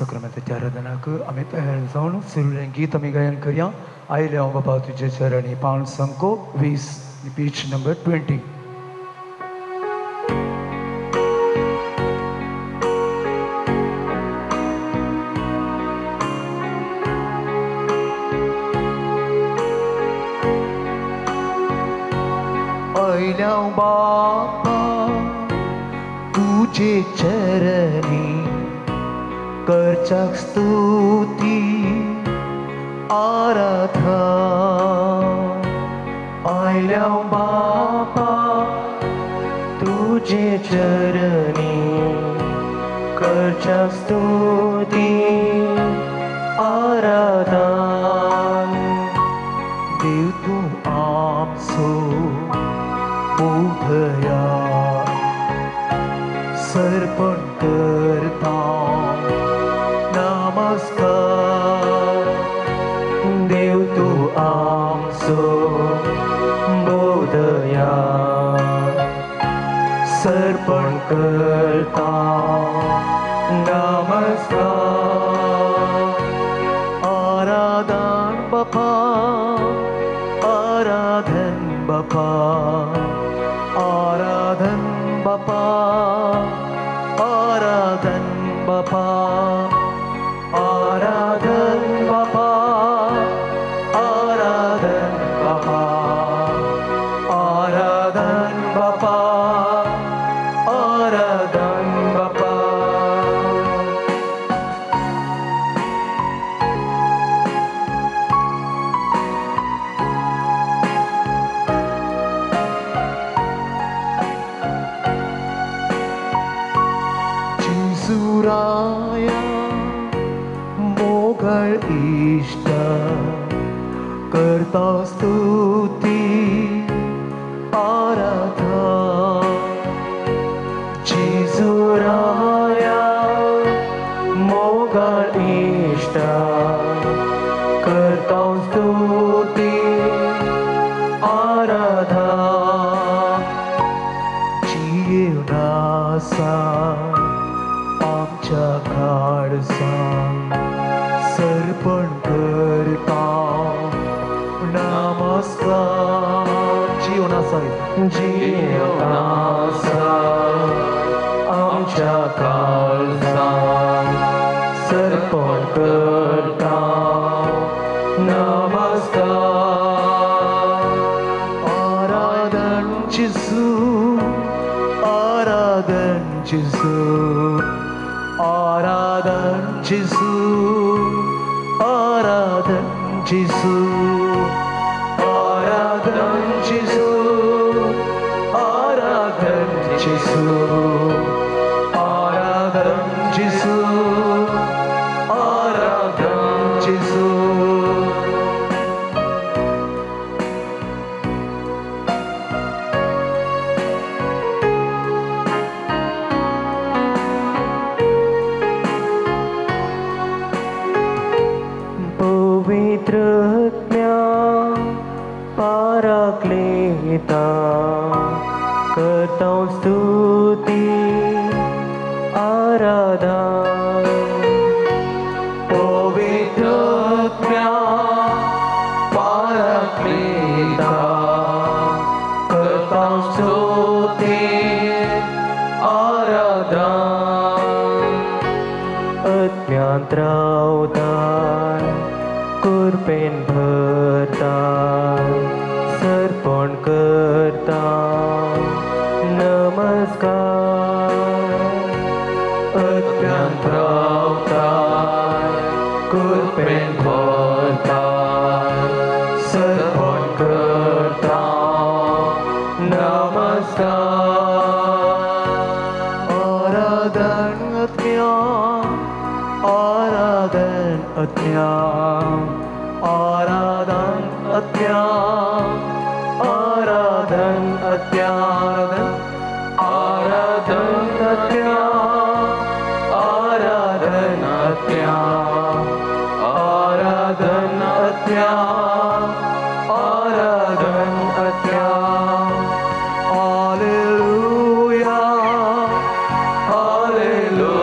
साक्रामेंताच्या आराधनाक आमी तयार जावन सुरुलें गीत आमी गायन करया. आयले हांव बाबा तुजे चरणी, पावन संको 20, पेज नंबर 20. आयले हांव बाबा तुजे चरणी, करच्याक स्तुती आराधना. आयल्या बापा तुजे चरणी, करच्याक स्तुती आराधना. देव तूं आमचो बोधया, सर्पण करता नमस्कार. देव तूं आमचो बोधया, सर्पण करता नमस्कार. आराधन बापा, आराधन बापा, आराधन बापा, आराधन बापा, आराधन बापा, आराधन बापा, आराधन बापा, आराधन बापा. जेजूराया मोगळ इश्ट, करता स्तुती आराधना. जेजूराया मोगळ इश्ट, करता स्तुती आराधना. जियेवनासा आमच्या काळजां, सर्पण करता नमस्कार. जीवनासा, जीवनासा आमच्या काळजां, सर्पण करता नमस्कार. आराधन जेजू, आराधन जेजू, आराधन जेजू, आराधन जेजू, आराधन जेजू, आराधन जेजू, आराधन जेजू, आराधन जेजू. पवित्रत्म्या पाराक्लेता, करता स्तुती आराधना. पवित्रत्म्या पाराक्लेता, करता स्तुती आराधना. आत्म्यांत रावताय, कृपेन भरताय, सर्पण करता नमस्कार. आत्म्यांत रावताय, कृपेन भरताय, सर्पण करता नमस्कार. आराधन आत्म्या, आराधन आत्म्या, आराधन आत्म्या, आराधन आत्म्या, आराधन आत्म्या, आराधन आत्म्या, आराधन आत्म्या, आराधन आत्म्या. Hallelujah, hallelujah,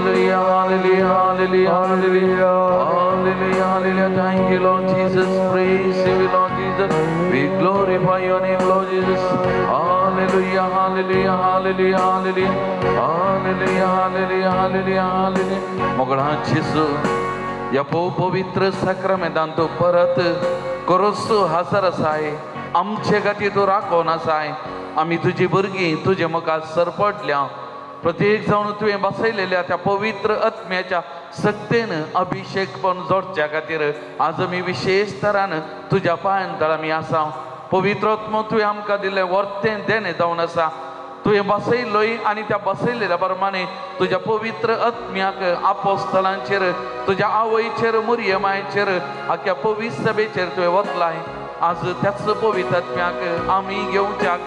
Hallelujah, hallelujah, hallelujah, hallelujah, hallelujah, hallelujah. Thank you, Lord Jesus. Praise you, Lord Jesus. We glorify your name, Lord Jesus. Hallelujah, hallelujah, hallelujah, hallelujah, hallelujah, hallelujah, hallelujah, hallelujah. मोगळा जेजू ह्या पवित्र साक्रामेंतान तूं परत करोसो हाजर आसाय. आमचे खातीर तूं राखोन आसाय. आमी तुजी भुरगीं तुजे मुखार सरपटल्या. प्रत्येक जावन तुवें बसयलेल्या त्या पवित्र आत्म्याच्या सक्तेन अभिषेक पण जोडच्या खातीर आज आमी विशेश तरान तुज्या पांयान तळ आमी आसा. पवित्र आत्मो तुवें आमकां दिल्लें वर्तें देणें जावन आसा. तुवें बसयलोय आनी त्या बसयलेल्या प्रमाणे तुज्या पवित्र आत्म्याक आपोस्तलांचेर तुज्या आवयचेर मुरयमायचेर आख्या पवित्र सभेचेर तुवें वतलाय. आज त्याच पवित्र आत्म्याक आमी घेवच्याक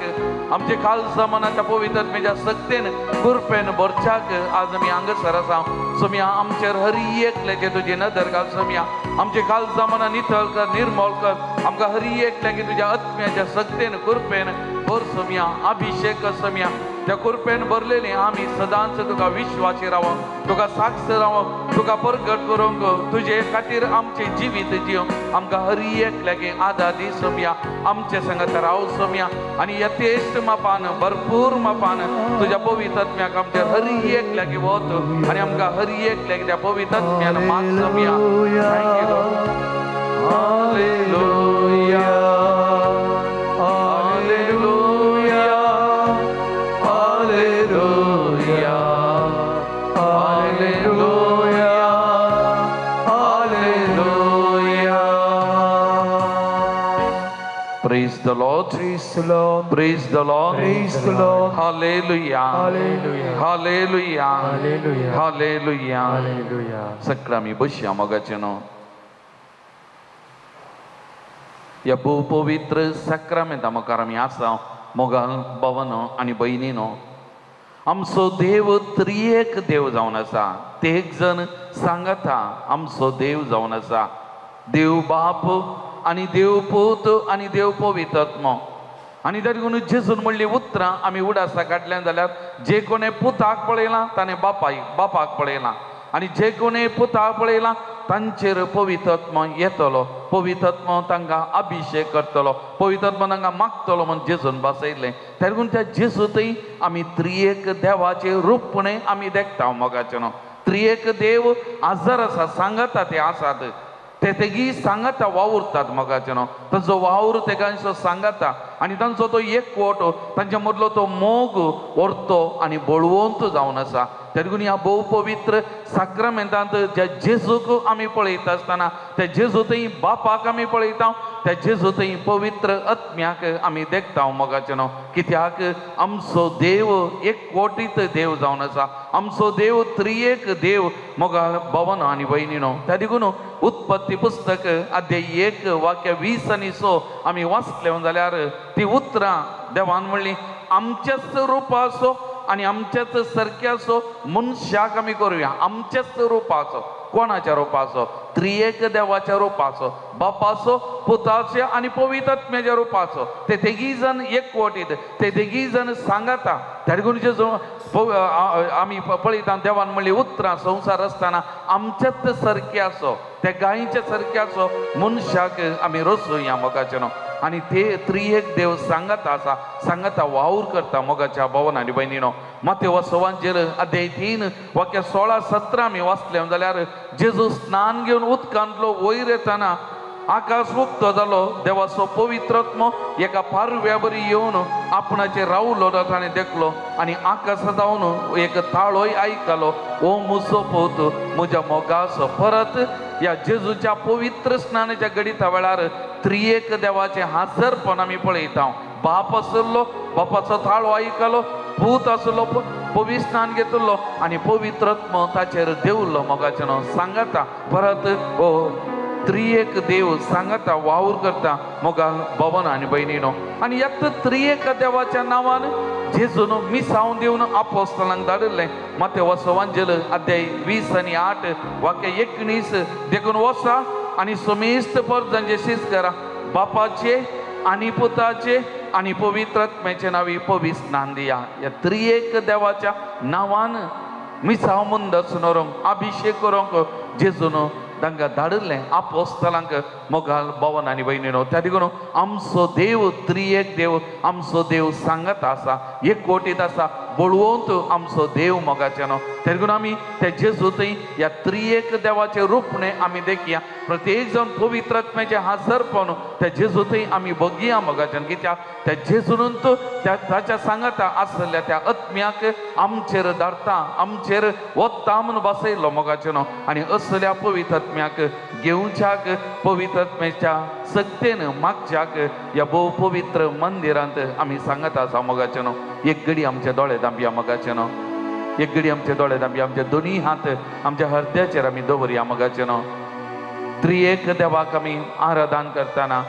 आमचे कालजा मना त्या पवित्र आत्म्याच्या सक्तेन कृपेन भरच्याक आज आमी हांगासर आसा. सोम्या आमचेर हरी एकल्याचे तुजी नदर घाल. सोम्या आमचे कालजा मना नितळ कर, निर्मळ कर. आमकां हरी एकल्याचे तुज्या आत्म्याच्या सक्तेन कृपेन भर सोम्या, अभिषेक सोम्या. त्या कृपेन भरलेले आमी सदांच तुका विश्वासी रावप, तुका साक्ष रावप, तुका परगट करूंक तुजे खातीर आमचें जिवीत जिवंक आमकां हरी एकल्याक आदार दी सोम्या. आमचे संगत राव सोम्या आनी यथेश्ट मापान भरपूर मापान तुज्या पवित्र आत्म्याक आमचे हरी एकल्याक वत आनी आमकां हरी एकल्याक त्या पवित्र आत्म्यान माग Saumya. Thank you Lord. Hallelujah, hallelujah, hallelujah, hallelujah, hallelujah. Praise the Lord. Praise the Lord. Praise the Lord. Praise the Lord. Hallelujah. Hallelujah. Hallelujah. Hallelujah. Hallelujah. Hallelujah. सगळं आमी बसया मोगाचें न्हू. ह्या भोव पवित्र साक्रामेंता मुखार आमी आसा. मोगाल भवन आनी भयणीनो, आमचो देव त्रिएक देव जावन आसा. तेग जण सांगता आमचो देव जावन आसा. देव बाप आनी देव पूत आनी देव पवित्र आत्मो. आनी देखून जेजून म्हणली उतरां आमी उडासा काडल्यान जाल्यार जे कोणें पुताक पळयलां ताणें बापाक पळयलां आनी जे कोणें पुताक पळयलां तांचेर पवित्र आत्मो येतलो, पवित्र आत्मो तांकां अभिषेक करतलो, पवित्र आत्मो तांकां मागतलो म्हूण जेजून बसयलें. देखून त्या जेजूंतय आमी त्रिएक देवाचें रूपणें आमी देखता मोगाचें न्हू. त्रिएक देव आजर आसा, सांगता ते आसात, ते तेगी सांगता वावुरतात मोगाचें न्हू. तांचो वावर तेगांचो सांगता आनी तांचो तो एकवट, तांच्या मदलो तो मोग व्हरतो आनी बळवंत जावन आसा. देखून ह्या भोव पवित्र साक्रामेंतांत ज्या जेजूक आमी पळयता आसतना त्या जेजूंतय बापाक आमी पळयता, त्या जेजूंतय पवित्र आत्म्याक आमी देखता मोगाचें न्हू. कित्याक आमचो देव एकवटीत देव जावन आसा. आमचो देव त्रिएक देव मोगाळ भवन आनी भयणीनो. त्या देखून उत्पत्ती पुस्तक अध्याय 1 वाक्य 20 आनी 6 आमी वाचले जाल्यार ती उतरां देवान म्हणली आमच्याच रुपाचो आनी आमच्याच सारक्याचो मनशाक आमी करुया. आमच्याच रुपाचो, कोणाच्या रुपाचो? त्रिएक देवाच्या रुपाचो, बापाचो, पुताचो आनी पवित्र आत्म्याच्या रुपाचो. ते तेगी जण एकवटीत, ते तेगी जण सांगता. देखून जेजू आमी पळयता देवान म्हणली उतरां संवसार आसतना आमच्याच सारक्याचो, त्या गायच्या सारक्याचो मनशाक आमी रचुया मोगाचें न्हू. आनी ते त्रिएक देव सांगता आसा, सांगता वावर करता मोगाच्या भवन आनी भयणीनो. मातेव सवांचेर अध्याय 3 वाक्य 16-17 आमी वाचले जाल्यार जेजू स्नान घेवन उदकांतलो वयर येतना आकाश उक्तो जालो, देवाचो पवित्र आत्मो एका पारव्या बरी येवन आपणाचेर रावलो ताणें देखलो आनी आकाशा जावन एक ताळोय आयकलो, ओ म्हजो पूत म्हज्या मोगाचो. परत ह्या जेजूच्या पवित्र स्नानाच्या घडिता वेळार त्रिएक देवाचें हाजरपण आमी पळयता. बाप आसलो, बापाचो ताळो आयकलो, पूत आसलो, पवित्र स्नान घेतलो आनी पवित्र आत्मो ताचेर देवलो मोगाचें न्हू. सांगता परत ओ त्रिएक देव सांगता वावर करता मोगाल भवन आनी भयणीनो. आनी ह्या त्रिएक देवाच्या नांवान जेजून मिसावन दिवन आपोस्तलांक धाडिल्लें. मातेव सवांजेल अध्याय 20 आनी 8 वाक्य 19 देखून वसा आनी समेस्त परजांचे शीस करा, बापाचे आनी पुताचे आनी पवित्र आत्म्याचे नांवी पवित्र स्नान दिया. ह्या त्रिएक देवाच्या नांवान मिसांव मुंदस व्हरूंक अभिशेक करूंक जेजून तांकां धाडिल्लें आपोस्तलांक मोगाल भवन आनी भयणीनो. त्या देखून आमचो देव त्रिएक देव, आमचो देव सांगत आसा, एकवटीत आसा, बळवंत आमचो देव मोगाचें न्हू. त्या देखून आमी त्या जेजू थंय ह्या त्रिएक देवाचें रूपणें आमी देखया. प्रत्येक जावन पवित्र आत्म्याचें हाजरपण त्या जेजू थंय आमी बघया मोगाच्यान. कित्याक त्या जेजून त्या ताच्या सांगाता आसल्या त्या आत्म्याक आमचेर धाडता, आमचेर वता म्हणून बसयलो मोगाचें न्हू. आनी असल्या पवित्र आत्म्याक घेवच्याक पवित्र आत्म्याच्या सक्तेन मागच्याक ह्या भोव पवित्र मंदिरांत आमी सांगत आसा मोगाचें न्हू. एक घडी आमचे दोळे धांपया मोगाचें न्हू, एक घडी आमचे दोळे धांपया, आमचे दोनी हात आमच्या हृदयाचेर आमी दवरया मोगाचें न्हू. त्रिएक देवाक आमी आराधन करतना,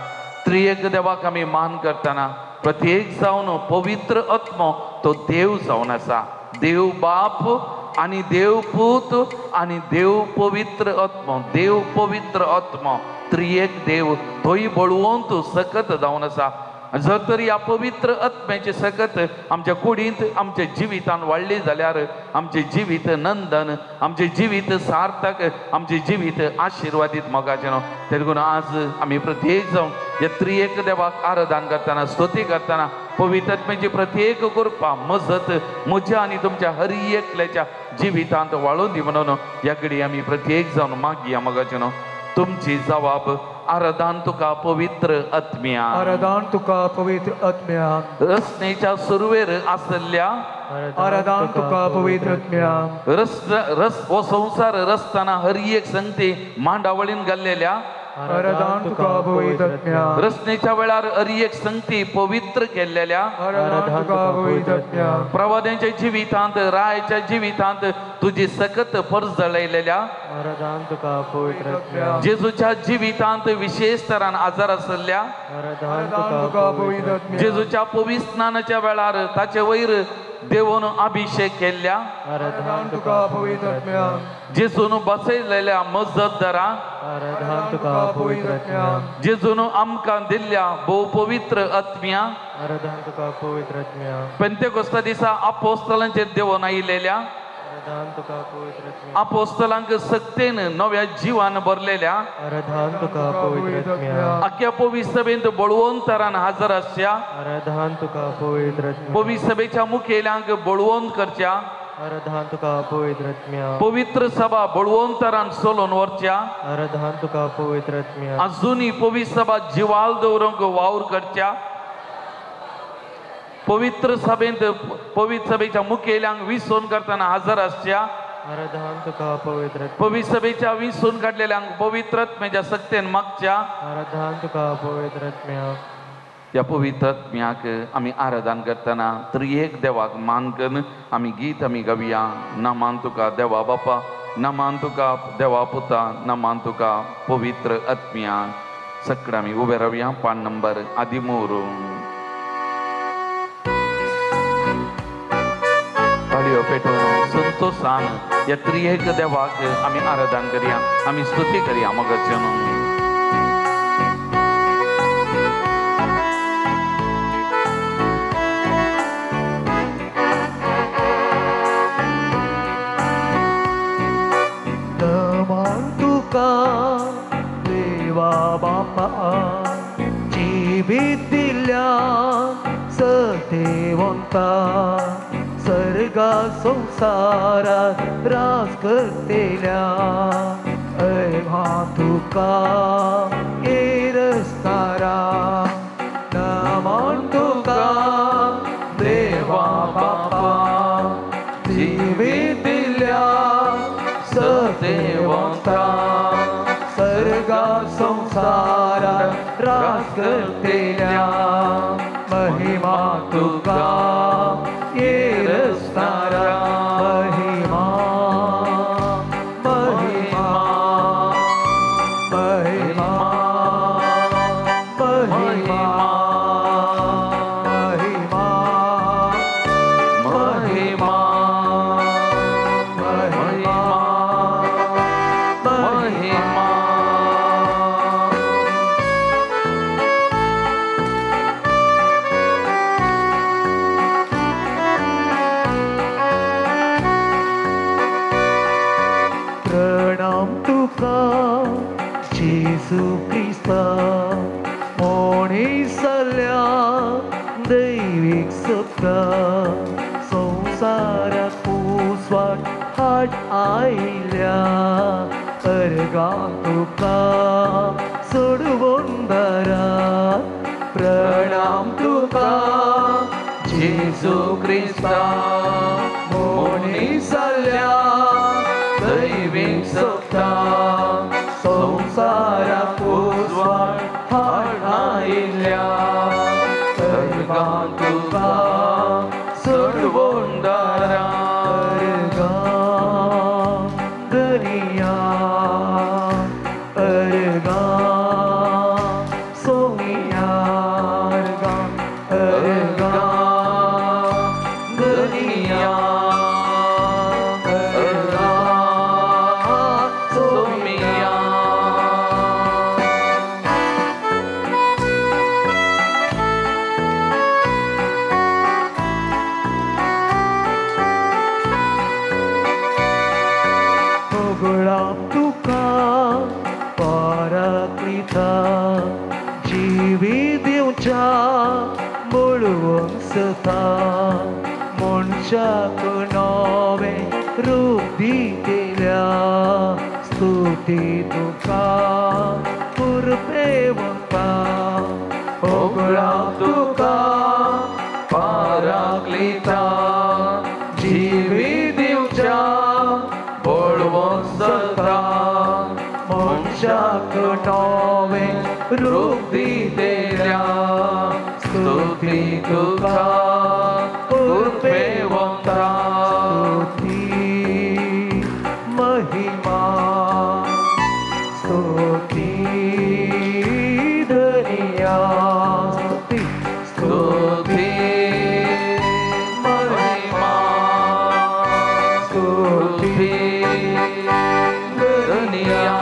त्रिएक देवाक आमी मान करतना प्रत्येक जावन पवित्र आत्मो तो देव जावन आसा. देव बाप आनी देव पूत आनी देव पवित्र आत्मो, देव पवित्र आत्मो त्रिएक देव तोय बळवंत सकत जावन आसा. जर तर ह्या पवित्र आत्म्याची सकत आमच्या कुडींत आमच्या जिवितान वाडली जाल्यार आमचें जिवीत नंदन, आमचें जिवीत सार्थक, आमचें जिवीत आशिर्वादीत मोगाचें न्हू. ते देखून आज आमी प्रत्येक जावन ह्या त्रिएक देवाक आराधन करतना, स्तुती करतना पवित्र आत्म्याची प्रत्येक कृपा मजत म्हज्या आनी तुमच्या हर एकल्याच्या जिवितांत वाळून दी म्हणून ह्या घडी आमी प्रत्येक जावन मागया मोगाचें न्हू. तुमची जवाब आराधन तुका पवित्र आत्म्या, आराधन तुका पवित्र आत्म्या, रसनेच्या सुरवेर आसल्या आराधन तुका पवित्र आत्म्या, रस हो संसार रसताना हर एक संगती मांडावळीन घाल्लेल्या आराधन तुका पवित्र आत्म्या, रसनेच्या वेळार हर एक संगती पवित्र केल्लेल्या आराधन तुका पवित्र आत्म्या, प्रवाद्यांच्या जिवितांत रायाच्या जिवितांत तुजी सकत परजळयलेल्या आराधन तुका पवित्र आत्म्या, जेजूच्या जिवितांत विशेष तरान आजार आसल्या आराधन तुका पवित्र आत्म्या, जेजूच्या पवित्र स्नानाच्या वेळार ताचे वयर देवून अभिषेक केल्ल्या आराधन तुका पवित्र आत्म्या, जेजून बसयलेल्या मजत दरा आराधन तुका पवित्र आत्म्या, जेजून आमकां दिल्ल्या भोव पवित्र आत्म्या आराधन तुका पवित्र आत्म्या, पेंतेकोस्ता दिसा आपोस्तलांचेर देवून आयिल्ल्या आराधन तुका पवित्र आत्म्या, आपोस्तलांक सक्तेन नव्या जिवान भरलेल्या आराधन तुका पवित्र आत्म्या, आख्या पवित्र सभेंत बळवंतरान हजर आसच्या आराधन तुका पवित्र आत्म्या, पवित्र सभेच्या मुखेल्यांक बळवंत करच्या आराधन तुका पवित्र आत्म्या, पवित्र सभा बळवंतरान सोलोवन व्हरच्या आराधन तुका पवित्र आत्म्या, अजुनी पवित्र सभा जिवाल दवरूंक वावर करच्या पवित्र सभेंत पवित्र सभेच्या मुखेल्यांक विसोवन करतना हजर आसच्या आराधन तुका पवित्र, पवित्र सभेच्या विसोवन काडलेल्यांक पवित्र आत्म्याच्या सक्तेन मागच्या आराधन तुका पवित्र आत्म्या. ह्या पवित्र आत्म्याक आमी आराधन करतना त्रिएक देवाक मान करून आमी गीत आमी गावया. नमान तुका देवा बापा, नमान तुका देवा पुता, नमान तुका पवित्र आत्म्या. सगळं आमी उबे रावया. पान नंबर आदिमूर. ताळयो पेटोवन संतोषान ह्या त्रिएक देवाक आमी आराधन करया, आमी स्तुती करया मोगाच्यान. देवा बापा जिवीत दिल्या सतेवंता सर्गा संसारा राज करतेल्या ऐ तुका एरस्तारा नमन तुका देवा बापा जिवीत दिल्या सतेवंता सर्गा संसारा राज करतेल्या महिमा तुका येरस्तारा महिमा महिमा महिमा महिमा महिमा महिमा महिमा महिमा. तुका संवसाराक उजवाड हाड आयल्या अर्गां तुका सोडवून दारा प्रणाम तुका जेजू क्रिस्ता मनीस जाल्ल्या दैवीक सत्ता संवसाराक उजवाड हाड आयल्या अर्गां तुका सोडवून दारा अर्गां दर्या अर्गां सोनिया अर्गां अर्गां दर्या अर्गां सोमिया. होगळाप तुका पराक्लिता जिवी दिवच्या बळवंत सता मनशाक नवें रूप दितल्या स्तुती तुका पुरपेवंता होगळाप तुका पराक्लिता जिवी दिवच्या बळवंत सता मनशाक नवें रूप दितल्या स्तुती तुका कृपेवंता. स्तुती महिमा स्तुती धनिया स्तुती स्तुती महिमा स्तुती धनिया.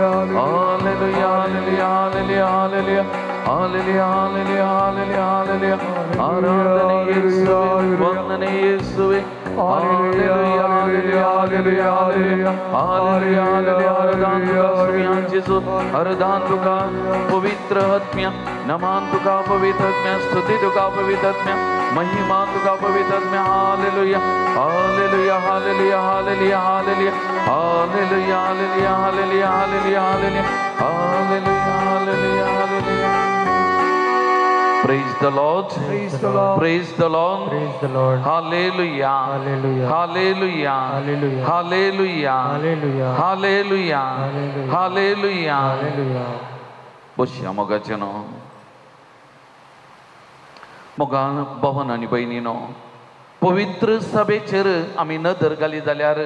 Hallelujah hallelujah hallelujah hallelujah hallelujah hallelujah hallelujah hallelujah hallelujah hallelujah. आराधने येशुवे वंदने येशुवे. Hallelujah hallelujah hallelujah hallelujah hallelujah hallelujah. आराधन तुका सुम्या जेजू आराधन तुका पवित्र आत्म्या नमान तुका पवित्र आत्म्या स्तुती तुका पवित्र आत्म्या महिमा तुका पवित्र आत्म्या. Hallelujah hallelujah hallelujah hallelujah hallelujah hallelujah hallelujah hallelujah hallelujah hallelujah hallelujah hallelujah hallelujah. Praise the Lord. Praise the Lord. Praise the Lord. Praise the Lord. Hallelujah. Hallelujah. Hallelujah. Hallelujah. Hallelujah. Hallelujah. Hallelujah. Hallelujah. Hallelujah. Hallelujah. बसया मोगाचें न्हू मोगान भवन आनी भयणीनो पवित्र सभेचेर आमी नदर घाली जाल्यार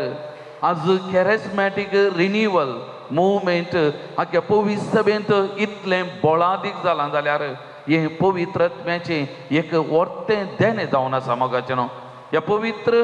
आज कॅरेस्मॅटीक रिन्युअल मुवमेंट आख्या पवित्र सभेंत इतलें बळादीक जालां जाल्यार हें पवित्र आत्म्याचें एक वर्तें देणें जावन आसा मोगाचें न्हू. ह्या पवित्र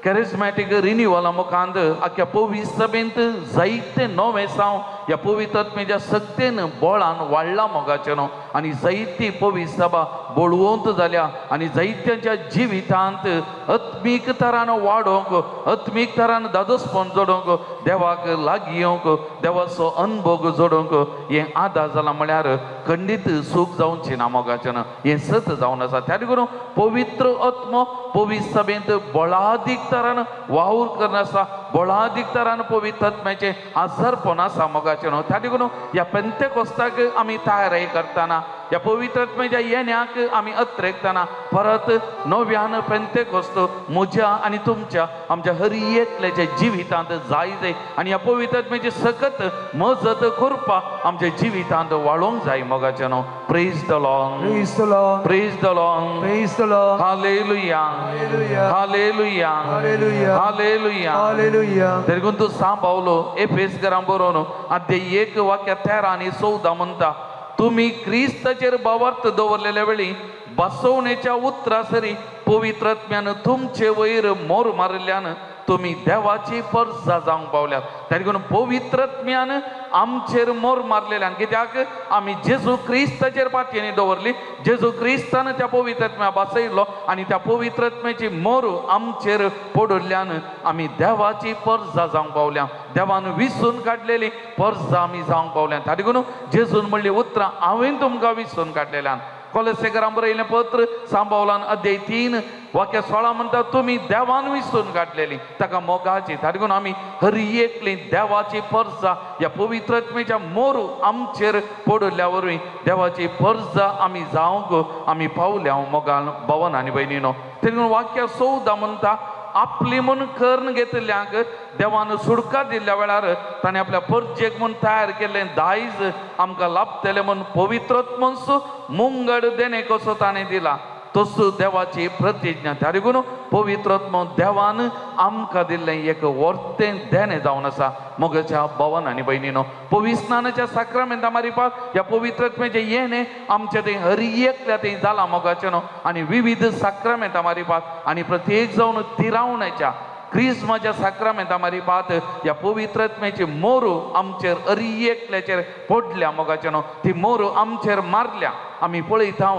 कॅरिस्मॅटीक रिन्युअला मुखांत आख्या पवित्र सभेंत जायते नवें साव ह्या पवित्र आत्म्याच्या सक्तेन बळान वाडलां मोगाचें न्हू आनी जायती पवित्र सभा बळवंत जाल्या आनी जायत्यांच्या जिवितांत आत्मीक तरान वाडोवंक आत्मीक तरान दादोसपण जोडोवंक देवाक लागीं येवंक देवाचो अनभोग जोडोवंक हें आदार जालां म्हळ्यार खंडीत सूख जावचें ना मोगाचें न्हू. हें सत जावन आसा. त्या देखून पवित्र आत्मो पवित्र सभेंत बळादीक तरान वावर करून आसा बळादीक तरान पवित्र आत्म्याचें आजारपण आसा मोगाचें न्हू. त्या देखून ह्या पेंतेकोस्ताक आमी तयारी करतना ह्या पवित्र आत्म्याच्या येण्याक आमी अत्रेकतना परत नव्यान पेंतेकोस्त म्हज्या आनी तुमच्या आमच्या हर एकल्याच्या जिवितांत जाय जाय आनी ह्या पवित्र आत्म्याची सकत मजत कृपा आमच्या जिवितांत वाळोवंक जाय मोगाचें न्हू. Praise the Lord. Praise the Lord. Praise the Lord. Praise the Lord. Hallelujah. Hallelujah. Hallelujah. Hallelujah. Hallelujah. Hallelujah. देखून तूं सांबावलो एफेसकरां बरोवन आद्य 1 वाक्य 13 आनी 14 म्हणटा तुमी क्रिस्ताचेर भावार्थ दवरलेल्या वेळी बसवणेच्या उतरासरी पवित्र आत्म्यान तुमचे वयर मोर मारिल्ल्यान तुमी देवाची परजा जावंक पावल्यात. ताका लागून पवित्रत्म्यान आमचेर मोर मारलेल्यान, कित्याक आमी जेजू क्रिस्ताचेर पातयेनी दवरली, जेजू क्रिस्तान त्या पवित्रत्म्या बसयलो आनी त्या पवित्रत्म्याची मोर आमचेर पडिल्ल्यान आमी देवाची परजा जावंक पावल्या. देवान विसून काडलेली परजा आमी जावंक पावल्या. ताका लागून जेजून म्हणली उतरां हांवें तुमकां विसून काडलेल्यान. कोलेसेकरां बरयलें पत्र सांबावलान अध्याय 3 वाक्य 16 म्हणटा तुमी देवान विसून काडलेली ताका मोगाची. ताका लागून आमी हर एकली देवाची परजा ह्या पवित्रत्मेच्या मोरू आमचेर पडिल्ल्या वरवीं देवाची परजा आमी जावंक आमी पावल्या मोगान भवन आनी भयणीनो. ताका लागून वाक्य 14 म्हणटा आपली म्हूण कर्ण घेतिल्ल्यांक देवान सुडका दिल्ल्या वेळार ताणें आपल्या परजेक म्हूण तयार केल्लें दायज आमकां लाभतलें म्हूण पवित्रत्मन्स मुंगड देणे कसो ताणें दिला तसो देवाची प्रतिज्ञा. ताका लागून पवित्रत्म देवान आमकां दिल्लें एक वर्तें देणें जावन आसा मोगाच्या भवन आनी भयणीनो. पविस्नानाच्या साक्रामेंता मारिपाक ह्या पवित्रत्मेचें येणें आमचें थंय हर एकल्या थंय जालां मोगाचें न्हू. आनी विविध साक्रामेंता मारिपाक आनी प्रत्येक जावन तिरावण्याच्या क्रिस्माच्या साक्रामेंता मारिपात ह्या पवित्रत्मेची मोरू आमचेर हर एकल्याचेर पडल्या मोगाचें न्हू. ती मोरू आमचेर मारल्या. आमी पळयता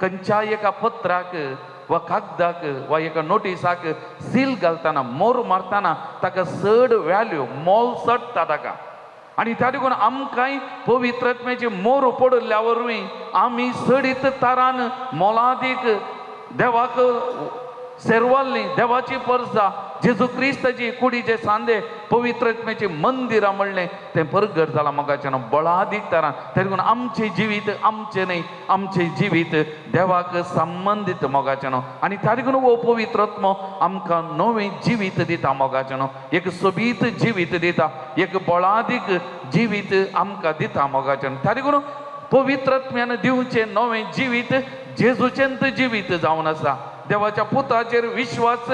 खंयच्या एका पत्राक वा कागदाक वा एका नोटिसाक सील घालतना मोर मारतना ताका चड व्हॅल्यू मोल चडटा ताका. आनी त्या देखून आमकांय पवित्रत्मेची मोर पडिल्ल्या वरवीं आमी चडीत तारान मोलादीक देवाक सेरवाल्ली देवाची परजा जेजू क्रिस्ताची कुडीचे सांदे पवित्रत्मेची मंदिरां म्हणलें तें परगट जालां मोगाचें न्हू बळादीक तारान. ताका लागून आमचें जिवीत आमचें न्हय, आमचें जिवीत देवाक संबंदीत मोगाचें न्हू. आनी ताका लागून हो पवित्रत्मो आमकां नवें जिवीत दिता मोगाचें न्हू, एक सोबीत जिवीत दिता, एक बळादीक जिवीत आमकां दिता मोगाचें न्हू. ताका लागून पवित्रत्म्यान दिवचें नवें जिवीत जेजूचेंत जिवीत जावन आसा. देवाच्या पुताचेर विश्वास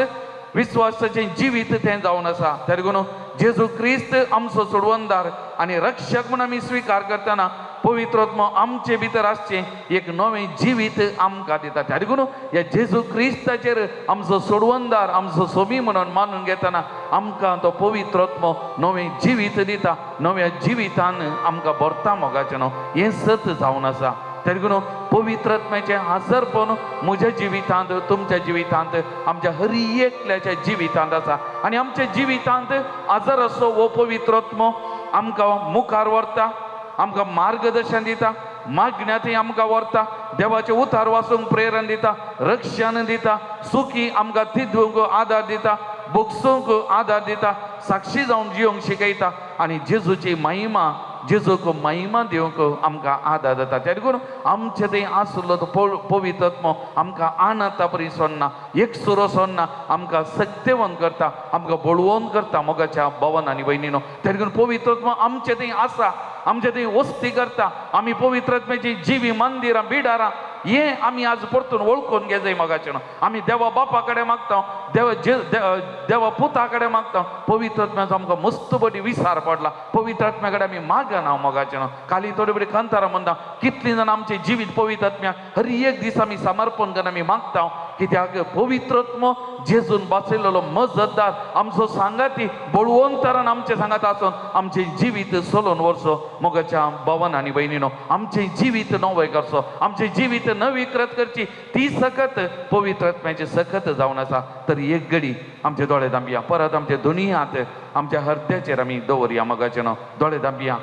विश्वासाचें जिवीत तें जावन आसा. ताका लागून जेजू क्रिस्त आमचो सोडवणदार आनी रक्षक म्हूण आमी स्विकार करतना पवित्रत्म आमचे भितर आसचें एक नवें जिवीत आमकां दिता. ताका लागून ह्या जेजू क्रिस्ताचेर आमचो सोडवणदार आमचो सोमी म्हणून मानून घेतना आमकां तो पवित्रत्म नवें जिवीत दिता, नव्या जिवितान आमकां भरता मोगाचें न्हू. हें सत जावन आसा. ताका लागून पवित्रत्म्याचें हाजरपण म्हज्या जिवितांत तुमच्या जिवितांत आमच्या हर एकल्याच्या जिवितांत आसा. आनी आमच्या जिवितांत हाजर आसो हो पवित्रत्म आमकां मुखार व्हरता, आमकां मार्गदर्शन दिता, मागण्यांतय आमकां व्हरता, देवाचें उतार वाचूंक प्रेरण दिता, रक्षण दिता, सुखी आमकां तिदूंक आदार दिता, बोगसूंक आदार दिता, साक्षी जावन जिवंक शिकयता आनी जेजूची महिमा जेजूक महिमा दिवंक आमकां आदार जाता. ताका लागून आमचे थंय आसलो तो पवित्रत्म आमकां आनाता परी सोडना, एकसुरो सोडना, आमकां सक्तेवंत करता, आमकां बळवंत करता मोगाच्या भवन आनी भयणीनो. ताका लागून पवित्रत्म आमचे थंय आसा, आमचे थंय वस्ती करता. आमी पवित्रत्म्याची जिवी मंदिरां बिडारां हें आमी आज परतून वळखून घेजाय मोगाचें न्हू. आमी देवा बापा कडेन मागता, देवा पुता कडेन मागता, पवित्रत्म्याचो आमकां मस्त बरी विसार पडला. पवित्रत्म्या कडेन आमी मागना मोगाचें न्हू. खाली थोडे बरी कांतारां म्हणटा कितलीं जाणां आमचें जिवीत पवित्रत्म्या हर एक दीस आमी समर्पण करून आमी मागता, कित्याक पवित्रत्म जेजून वाचयलेलो मजतदार आमचो सांगाती बळवंतरान आमचे सांगात आसून आमचें जिवीत चलोवन व्हरचो मोगाच्या भवन आनी भयणीनो. आमचें जिवीत नवें करचो, आमचें जिवीत नवीकृत करची ती सकत पवित्रत्म्याची सकत जावन आसा. तर एक घडी आमचे दोळे धांपया, परत आमचे दोनी हात आमच्या हृदयाचेर आमी दवरया मोगाचें न्हू. दोळे धांपया.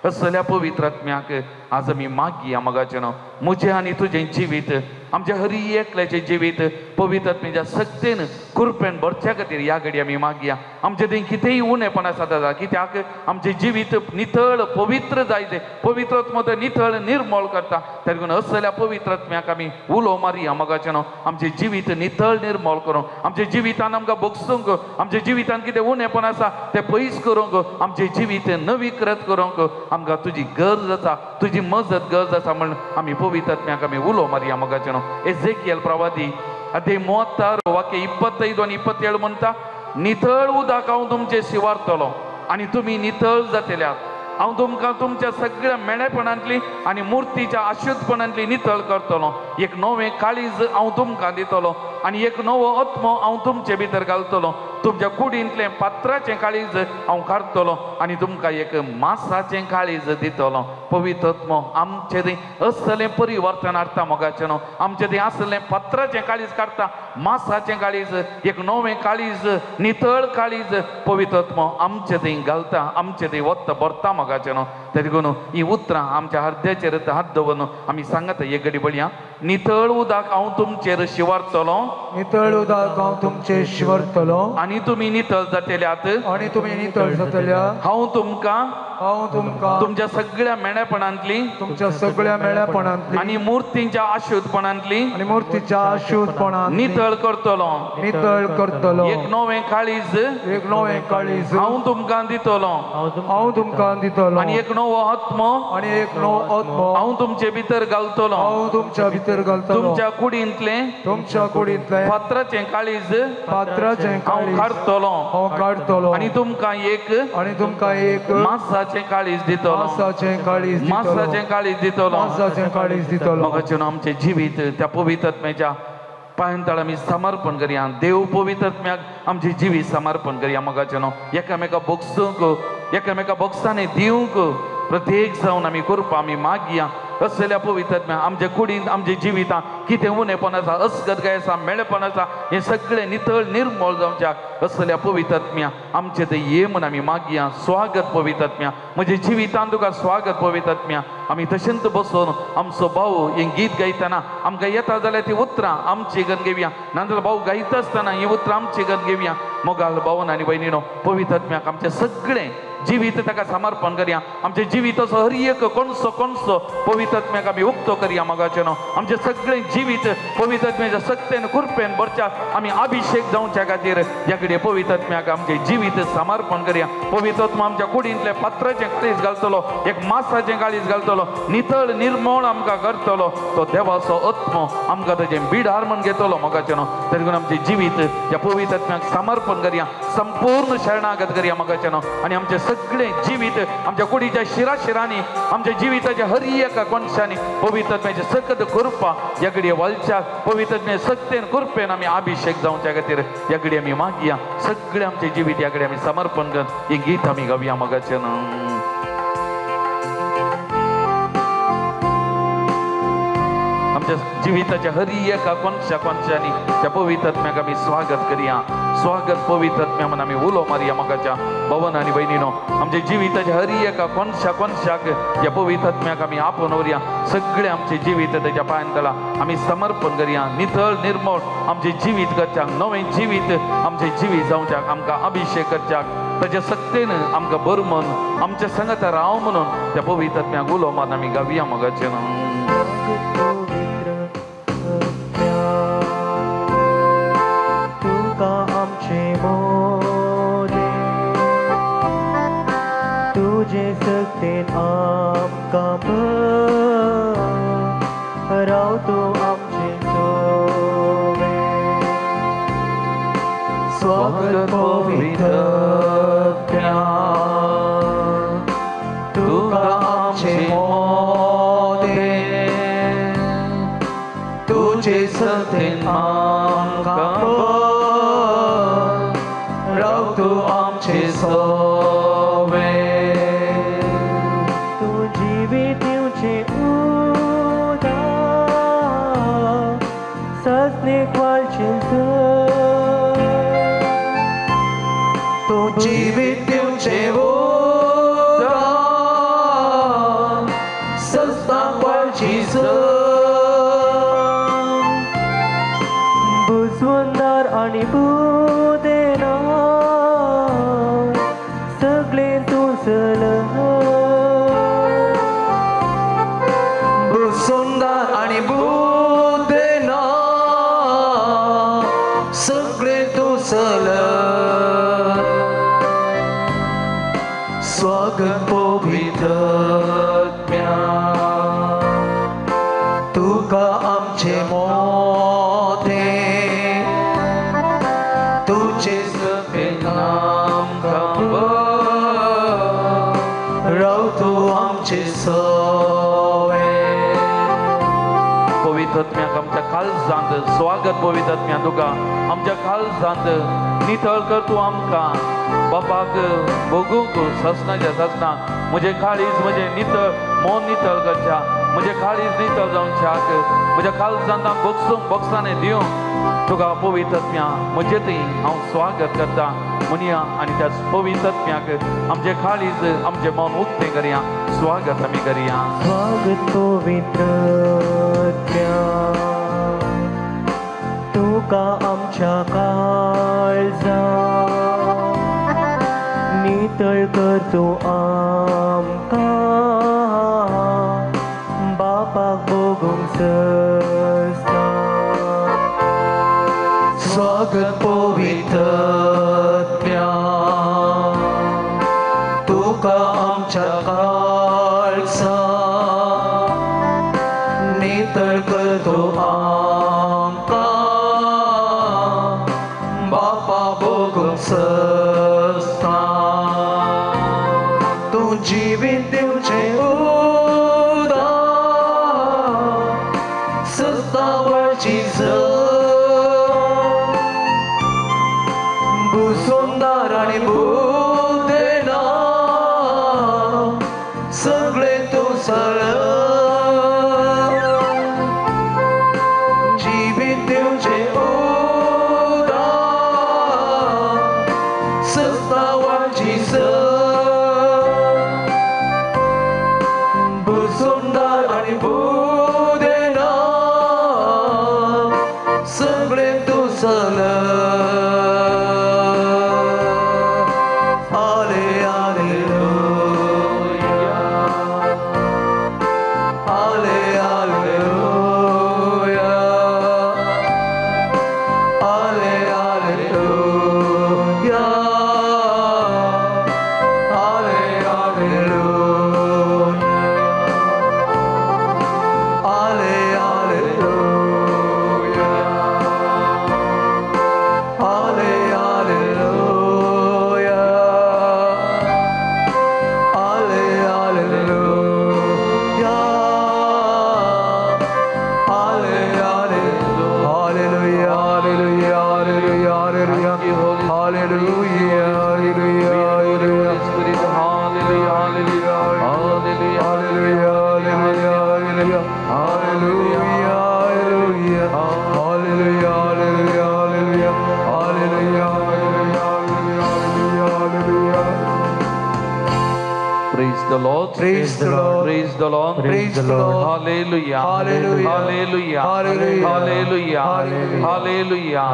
असल्या पवित्रत्म्याक आज आमी मागया मोगाचें न्हू, म्हजें आनी तुजें जिवीत आमच्या हरी एकल्याचें जिवीत पवित्रत्म्याच्या सक्तेन कृपेन भरच्या खातीर ह्या घडी आमी मागया. आमचें थंय कितेंय उणेपण आसा दादा, कित्याक आमचें जिवीत नितळ पवित्र जायते, पवित्रत्म तो नितळ निर्मळ करता. ताका लागून असल्या पवित्रत्म्याक आमी उलो मारया मोगाचें न्हू, आमचें जिवीत नितळ निर्मळ करूंक, आमच्या जिवितान आमकां भोगसूंक, आमच्या जिवितान कितें उणेपण आसा तें पयस करूंक, आमचें जिवीत नवीकृत करूंक आमकां तुजी गरज आसा, तुजी मजत गरज आसा म्हण आमी पवित्रत्म्याक आमी उलो मारया मोगाचें न्हू. एझेकियल प्रवादी अध्याय 36 वाक्य 25 आनी 27 म्हणटा, नितळ उदक हांव तुमचें शिवारतलो आनी तुमी नितळ जातल्यात. हांव तुमकां तुमच्या सगळ्या मेळेपणांतली आनी मुर्तीच्या अशुद्धपणांतली नितळ करतलो. एक नवें काळीज हांव तुमकां दितलो आनी एक नवो आत्मो हांव तुमचे भितर घालतलो. तुमच्या कुडींतलें पात्राचें काळीज हांव काडटलो आनी तुमकां एक मासाचें काळीज दितलो. पवित्र आत्मो आमचें थंय असलें परिवर्तन हाडटा मोगाचें न्हू, आमचें थंय आसलें पात्राचें काळीज काडटा, मासाचें काळीज, एक नवें काळीज, नितळ काळीज पवित्र आत्मो आमचें थंय घालता, आमचें थंय वत्त भरता मोगाचें न्हू. देखून ही उतरां आमच्या हृदयाचेर हात दवरून आमी सांगता एक घडी बळया, नितळ उदक हांव तुमचेर शिंवरतलो, नितळ उदक हांव तुमचेर शिंवरतलो आनी तुमी नितळ जातल्यात, आनी तुमी नितळ जातल्या. हांव तुमकां, हांव तुमकां तुमच्या सगळ्या मेळेपणांतली, तुमच्या सगळ्या मेळेपणांतली आनी मुर्तींच्या अशुद्धपणांतली, आनी मुर्तीच्या अशुद्धपणांतली नितळ करतलो, नितळ करतलो. एक नवें काळीज, एक नवें काळीज हांव तुमकां दितलो, हांव तुमकां दितलो आनी एक नवो आत्मो, आनी एक नवो आत्मो हांव तुमचे भितर घालतलो, हांव तुमच्या भितर घालतलो. तुमच्या कुडींतलें, तुमच्या कुडींतलें पात्राचें काळीज, पात्राचें हांव काडटलो, हांव काडटलो आनी तुमकां एक, आनी तुमकां एक मासाचें काळीज दितलो, मासाचें काळीज दितलो, मासाचें काळीज दितलो, मासाचें काळीज दितलो. मोगाचें आमचें जिवीत त्या पवित्र आत्म्याच्या पांयांतळ आमी समर्पण करया. देव पवित्र आत्म्याक आमचें जिवीत समर्पण करया मोगाचें न्हू. एकामेका बोगसूंक, एकामेका बोगसांनी दिवंक प्रत्येक जावन आमी करपा आमी मागया. असल्या पवित्र आत्म्या आमच्या कुडींत, आमच्या जिवितांत कितें उणेपण आसा, अस्गतगाय आसा, मेळेपण आसा, हें सगळें नितळ निर्मूल जावच्याक असल्या पवित्र आत्म्या आमचें थंय ये म्हूण आमी मागया. स्वागत पवित्र आत्म्या, म्हज्या जिवितांत तुका स्वागत पवित्र आत्म्या. आमी तशेंच बसून आमचो भाव हें गीत गायतना आमकां येता जाल्यार ती उतरां आमची गन घेवया, नाजाल्यार भाव गायता आसतना ही उतरां आमची गन घेवया. मोगाल भावन आनी भयणीनो, पवित्र आत्म्याक आमचें सगळें जिवीत ताका समर्पण करया. आमचें जिवीत असो हर एक कोणसो कोणसो पवित्र आत्म्याक आमी उक्तो करया मोगाचें न्हू. आमचें सगळें जिवीत पवित्र आत्म्याच्या सक्तेन कृपेन भरच्या आमी अभिशेक जावच्या खातीर ह्या कडेन पवित्र आत्म्याक आमचें जिवीत समर्पण करया. पवित्र आत्मा आमच्या कुडींतलें पात्राचें काळीज घालतलो, एक मासाचें काळीज घालतलो, नितळ निर्मळ आमकां करतलो. तो देवाचो आत्मो आमकां ताचें बिडार म्हण घेतलो मोगाचें न्हू. तरी आमचें जिवीत ह्या पवित्र आत्म्याक समर्पण करया, संपूर्ण शरणागत करया मोगाचें न्हू. आनी आमचें सगळें जिवीत आमच्या कुडीच्या शिराशिरांनी, आमच्या जिविताच्या हर एका कोनशांनी पवित्र आत्म्याचे सकत कृपा ह्या घडये वालच्या पवित्र आत्म्याच्या सक्तेन कृपेन आमी अभिशेक जावच्या खातीर ह्या घडये आमी मागया. सगळें आमचें जिवीत ह्या कडेन आमी समर्पण कर हें गीत आमी गावया मोगाचें न्हू. आमच्या जिविताच्या हर एका कोनशा कोनशांनी त्या पवित्र आत्म्याक आमी स्वागत करया. स्वागत पवित्र आत्म्या म्हूण आमी उलो मारया मोगाच्या भवन आनी भयणीनो. आमच्या जिविताच्या हर एका कोनशा कोनशाक ह्या पवित्र आत्म्याक आमी आपोवन व्हरया. सगळें आमचें जिवीत ताच्या पांयांतला आमी समर्पण करया. नितळ निर्मळ आमचें जिवीत करच्याक, नवें जिवीत आमचें जिवीत जावच्याक, आमकां अभिशेक करच्याक ताच्या सक्तेन आमकां बरो म्हूण आमच्या संगता राव म्हणून त्या पवित्र आत्म्याक उलो मारून आमी गावया मोगाचें न्हू. तुझे सक्तेन आमकां भर राव तूं आमचें सोवे. स्वागत पवित्र आत्म्या तुका आमचें मोदें, तुजे सक्तेन आमकां भर राव तूं आमचें सोवे. तूं जिवीत दिवचें उदक सजनेक वालचें सर, तूं जिवीत दिवचें उदक सजनाक वालचें सर, बुजवंदार आनी बुदेना सगळें तूं चल, बुजवंदार आनी बुदेना सगळें तूं चल. स्वागत पवित्र आत्म्या तुका आमचें मोदें, तुजें सक्तेन आमकां भर राव तूं आमचें सोवे. पवित्र आत्म्याक आमच्या काळजांत स्वागत पवित्र आत्म्या तुका आमच्या काळजांत नितळ कर तूं आमकां बापाक भोगूंक ससनाच्या ससना म्हजें काळीज म्हजें नितळ मन नितळ करच्या म्हजें काळीज नितळ जावच्याक म्हज्या काळजांत बोगसूंक बोगसाने दिवंक तुका पवित्र आत्म्या म्हजें थंय हांव स्वागत करता म्हणया आनी त्या पवित्र आत्म्याक आमचें काळीज आमचें मन उक्तें करया स्वागत आमी करया. स्वागत पवित्र आत्म्या तुका आमच्या काळजा नितळ कर तूं आमकां बापाक भोगूंक सस्ता. स्वागत पवित्र आत्म्या तुका आमच्या काळजा नितळ कर तूं आमकां बापा भोगूंक सस्ता. तूं जिवीत दिवचें उदक सस्तावळची सुंदर आनी बुदेना सगळे तूं सरळ जिवीत दिवचें उदक सस्तावळची सुंदर आनी बुदेना सगळे तूं सरळ. Praise the Lord. Praise the Lord. Praise the Lord. Hallelujah. Hallelujah. Hallelujah. Hallelujah. Hallelujah. Hallelujah.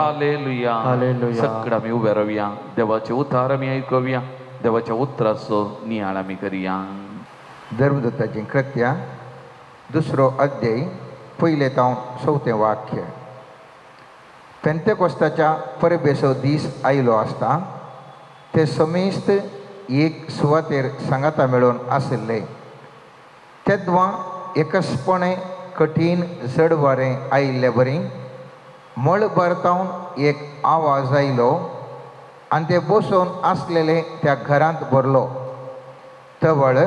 Hallelujah. Hallelujah. सगळं आमी उबे रावया देवाचे उतार आमी आयकुया देवाच्या उतराचो नियाळ आमी करया. धर्मदूताचीं कृत्यां दुसरो अध्याय पयलें तावन चवथें वाक्य. पेंतेकोस्ताच्या परबेचो दीस आयलो आसता ते समेस्त एक सुवातेर सांगाता मेळून आशिल्ले. तेद्वां एकसपणे कठीण जड वारें आयिल्ले बरी मळबार तावन एक आवाज आयलो आनी ते बसून आसलेले त्या घरांत भरलो. तवळ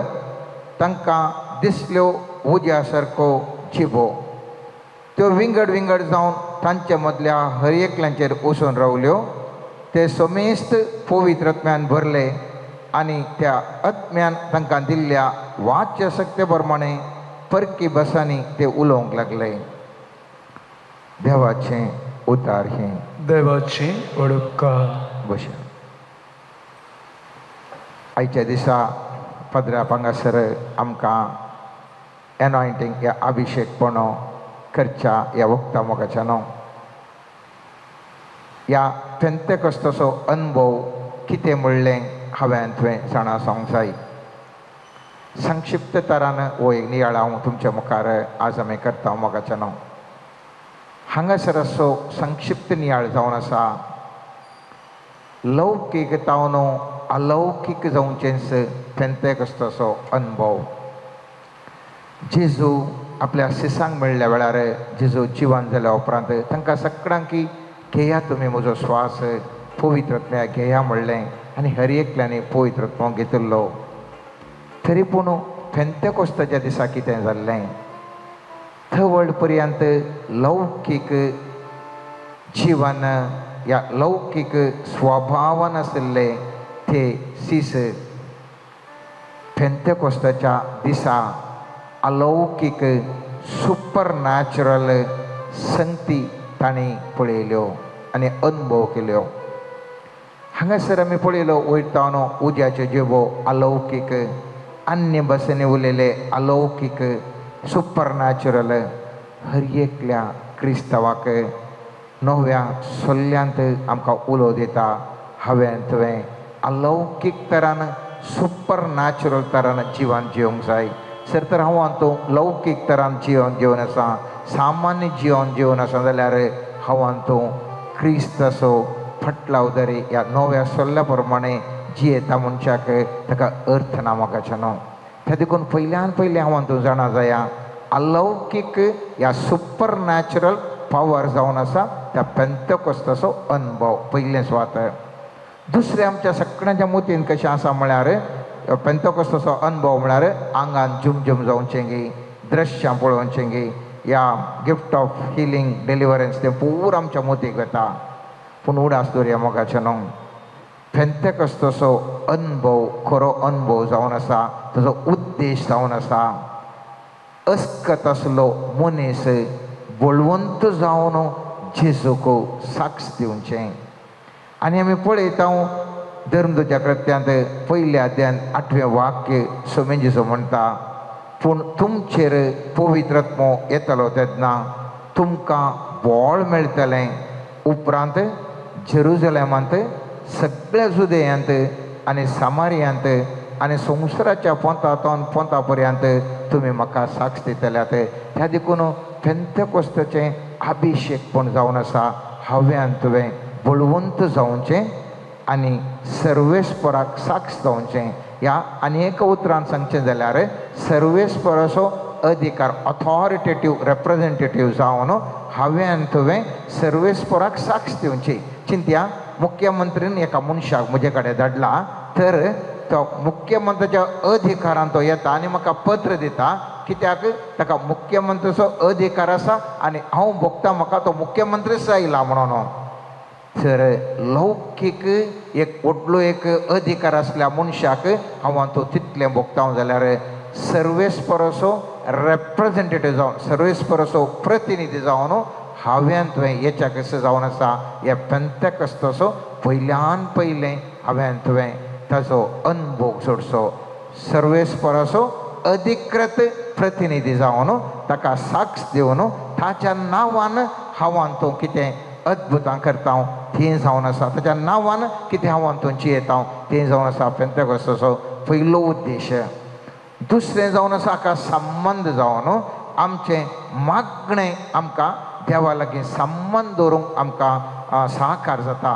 तांकां दिसल्यो उज्या सारको जिबो त्यो विंगड विंगड जावन तांचे मदल्या हर एकल्यांचेर वचून रावल्यो. ते समेस्त पवित्र आत्म्यान भरले आनी त्या आत्म्यान तांकां दिल्ल्या वाच्य शक्ते प्रमाणे परकी भासांनी ते उलोवंक लागले. देवाचें उतार हें. देवाचें उपकार. बशे आयच्या दिसा पदरा हांगासर आमकां एनॉयंटींग ह्या अभिशेकपणो करच्या ह्या वखदा मोगाच्या न्हू ह्या पेंतेकोस्ताचो अनुभव कितें म्हणलें हांवें तुवें जाणा जावंक जाय. संक्षिप्त तरान हो एक नियाळ हांव तुमच्या मुखार आज आमी करता मोगाच्या न्हू. हांगासर असो संक्षिप्त नियाळ जावन आसा लौकीक तावन अलौकीक जावचेंच पेंतेकोस्ताचो अनुभव. जेजू आपल्या शिसांक मेळ्ळ्या वेळार जेजू जिवन जाल्या उपरांत तांकां सगळ्यांकी घेया तुमी म्हजो श्वास पवित्र आत्म्या घेया म्हणलें आनी हर एकल्यानी पवित्र आत्मो घेतिल्लो. तरी पूण पेंतेकोस्ताच्या दिसा कितें जाल्लें थवळ पर्यंत लौकीक जीवन या लौकीक स्वभावान आशिल्ले ते सीस पेंतेकोस्ताच्या दिसा अलौकीक सुपर नॅचरल संगती तांणी पळयल्यो आनी अनुभव केल्यो. हांगासर आमी पळयलो वयतानो उज्याच्यो जिबो अलौकीक, अन्य भाशेंनी उलयले अलौकीक सुपर नॅचरल. हर एकल्या क्रिस्तांवाक नव्या सल्ल्यांत आमकां उलो दिता, हांवें तुवें अलौकीक तरान सुपर नॅचरल तरान जिवन जिवंक जाय. सर तर हांव तूं लौकीक तरान जिवन जिवन आसा, सामान्य जिवन जिवन आसा जाल्यार हांव तूं क्रिस्ताचो फाटलाव दरी ह्या नव्या सल्ल्या प्रमाणे जियेता मनशाक ताका अर्थ ना मोगाचें न्हू. त्या देखून पयल्यान पयलें हांव तूं जाणा जाया अलौकीक ह्या सुपर नॅचरल पावर जावन आसा त्या पेंतेकोस्ताचो अनुभव पयलें सुवात. दुसरें आमच्या सगळ्यांच्या मोतीन कशें आसा म्हळ्यार पेंतेकोस्ताचो अनुभव म्हळ्यार आंगान झुमझूम जावचें गी, दृश्यां पळोवचें गी, या गिफ्ट ऑफ हिलींग डिलिवरन्स तें पूरा आमच्या मोतीक वता. पूण उडास दवरया मोगाचें न्हू, पेंतेकोस्ताचो अनुभव खरो अनुभव जावन आसा, ताजो उद्देश जावन आसा अस्कत आसलो मनीस बळवंत जावन जेजूक साक्ष दिवचें. आनी आमी पळयता धर्मदूच्या कृत्यांत पयल्या अध्यायांत 8वें वाक्य सोमेन जेजू म्हणटा, पूण तुमचेर पवित्र आत्मो येतलो तेन्ना तुमकां बळ मेळटलें, उपरांत जेरुजलेमांत सगळ्या जुदेयांत आनी सामारियांत आनी संवसाराच्या पोंतातून पोंता पर्यंत तुमी म्हाका साक्ष दितल्यात. त्या देखून पेंतेकोस्ताचें अभिशेकपण जावन आसा, हांवें तुवें बळवंत जावचें आनी सर्वेस्पराक साक्ष जावचें. ह्या आनी एका उतरान सांगचें जाल्यार सर्वेस्पराचो अधिकार ऑथॉरिटेटीव रेप्रेजेंटेटीव जावन हांवें तुवें सर्वेस्पराक साक्ष दिवची. चिंत्या मुख्यमंत्रीन एका मनशाक म्हजे कडेन धाडला तर तो मुख्यमंत्र्याच्या अधिकारान तो येता आनी म्हाका पत्र दिता, कित्याक ताका मुख्यमंत्र्याचो अधिकार आसा आनी हांव भोगता म्हाका तो मुख्यमंत्रीच आयला म्हणून. तर लौकीक एक व्हडलो एक अधिकार आसल्या मनशाक हांव तो तितलें भोगता जाल्यार सर्वेस्पराचो रेप्रेजेंटेटीव जावन सर्वेस्पराचो प्रतिनिधी जावन हांवें तुवें हेच्या कशें जावन आसा ह्या पेंतेकोस्ताचो पयल्यान पयलें हांवें तुवें ताजो अनुभव जोडचो. सर्वेस्पराचो अधिकृत प्रतिनिधी जावन ताका साक्ष दिवन ताच्या नांवान हांव तूं कितें अद्भुतां करता तीं जावन आसा, ताच्या नांवान कितें हांव तूं जियेता तीं जावन आसा पेंतेकोस्ताचो पयलो उद्देश. दुसरें जावन आसा हाका संबंद जावन आमचें मागणें आमकां देवा लागीं संबंद दवरूंक आमकां सहकार जाता.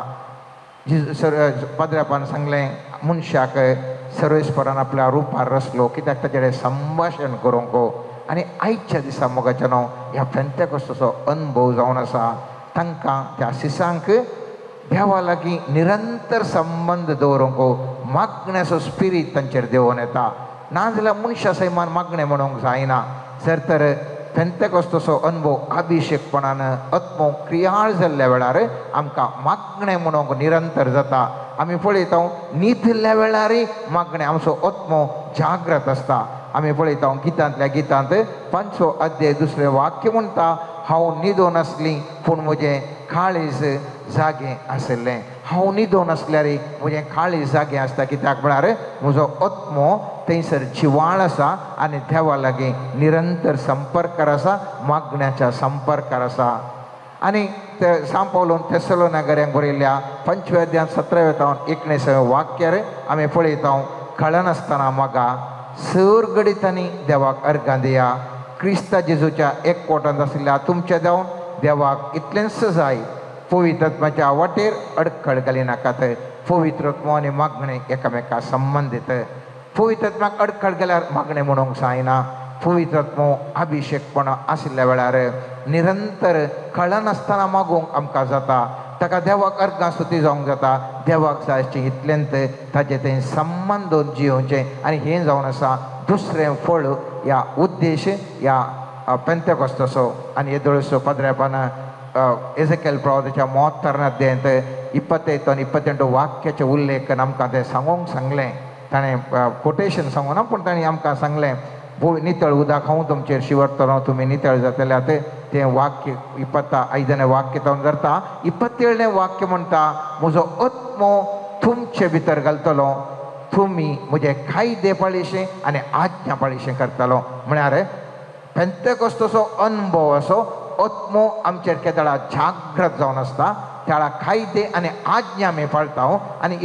पाद्र्यापान सांगलें मनशाक सर्वेस्परान आपल्या रुपार रचलो कित्याक ताचे कडेन संभाशण करूंक. आनी आयच्या दिसा मोगाचें न्हू ह्या पेंतेकोस्ताचो अनुभव जावन आसा तांकां त्या सिसांक देवा लागीं निरंतर संबंद दवरूंक मागण्याचो स्पिरीट तांचेर देंवोन येता. नाजाल्यार मनशा सैमान मागणें म्हणूंक जायना. जर तर पेंतेकोस्ताचो अनुभव अभिशेकपणान आत्मो क्रियाळ जाल्ल्या वेळार आमकां मागणें म्हणूंक निरंतर जाता. आमी पळयता न्हिदल्या वेळारय मागणें आमचो आत्मो जागृत आसता. आमी पळयता गितांतल्या गितांत 5वो अध्याय 2 वाक्य म्हणटा, हांव न्हिदोन आसली पूण म्हजें काळीज जागें आशिल्लें. हांव न्हिदोन आसल्यार म्हजें काळीज जागें आसता, कित्याक म्हळ्यार म्हजो आत्मो थंयसर जिवाळ आसा आनी देवा लागीं निरंतर संपर्कार आसा, मागण्याच्या संपर्कार आसा. आनी ते सांव पावलोन थेसलोनिकऱ्यांक बरयल्ल्या 5व्या अध्यायांत 17व्या तावन 19व्या वाक्यार आमी पळयता, कळनासतना मागा सर घडितांनी देवाक अर्गां दिया, क्रिस्ता जेजूच्या एकवटांत आशिल्ल्या तुमच्या देवन देवाक इतलेंच जाय. पवित्र आत्म्याच्या वाटेर अडखळ घालिनाकात. पवित्र आत्मो आनी मागणें एकामेका संबंदीत. पवित्र आत्म्याक अडखळ गेल्यार मागणें म्हणूंक जायना. पवित्र आत्मो अभिशेकपण आशिल्ल्या वेळार निरंतर कळनासतना मागूंक आमकां जाता. ताका देवाक अर्गां स्तुती जावंक जाता. देवाक जाय इतलेंत ताजें तें संबंद जियोवचें. आनी हें जावन आसा दुसरें फळ या उद्देश या पेंतेकोस्ताचो आनी येदोळसो पाद्र्यापान एझेकेल प्रवादाच्या 73 अध्यायांत 21 आनी 28 वाक्याचे उल्लेख आमकां तें सांगूंक सांगलें. ताणें कोटेशन सांगूना पूण ताणें आमकां सांगलें नितळ उदक हांव तुमचेर शिंवरतलो तुमी नितळ जातले. आतां तें वाक्य 25 वाक्य तावन धरता 27 वाक्य म्हणटा म्हजो आत्मो तुमचे भितर घालतलो तुमी म्हजे कायदे पाळीशे आनी आज्ञा पाळीशे करतलो. म्हळ्यार पेंतेकोस्ताचो अनुभव असो आत्मो आमचेर केदळा जागृत जावन आसता त्याळा कायदे आनी आज्ञा आमी पाळटा. आनी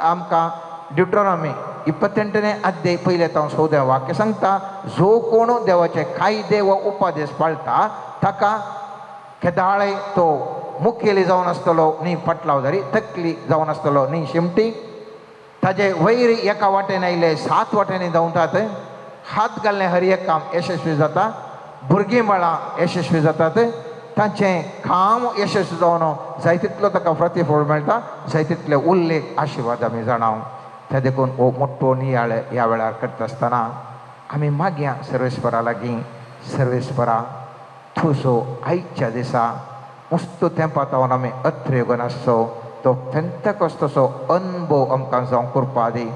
आमकां ड्युट्रोनॉमी 28 अध्याय पयले तावन 14 वाक्य सांगता जो कोण देवाचे कायदे वा उपदेश पाळटा ताका केदाळे तो मुखेली जावन आसतलो न्ही पटलाव जारी तकली जावन आसतलो न्ही शिमटी ताजे वैर एका वाटेन आयले 7 वाटेनी धांवतात हात घालणे हर एक काम यशस्वी जाता भुरगीं बाळां यशस्वी जातात तांचें काम यशस्वी जावन जाय तितलो ताका प्रतिफळ मेळटा जाय तितले उल्लेख आशिर्वाद आमी जाणाव. ते देखून हो मोठो नियाळ ह्या वेळार करता आसतना आमी मागया सर्वेस्परा लागीं सर्वेस्परा तुजो आयच्या दिसा मुस्त तेंपा तावन आमी अत्रेगन आसचो तो पेंतेकोस्ताचो अनुभव आमकां जावंक करपा दी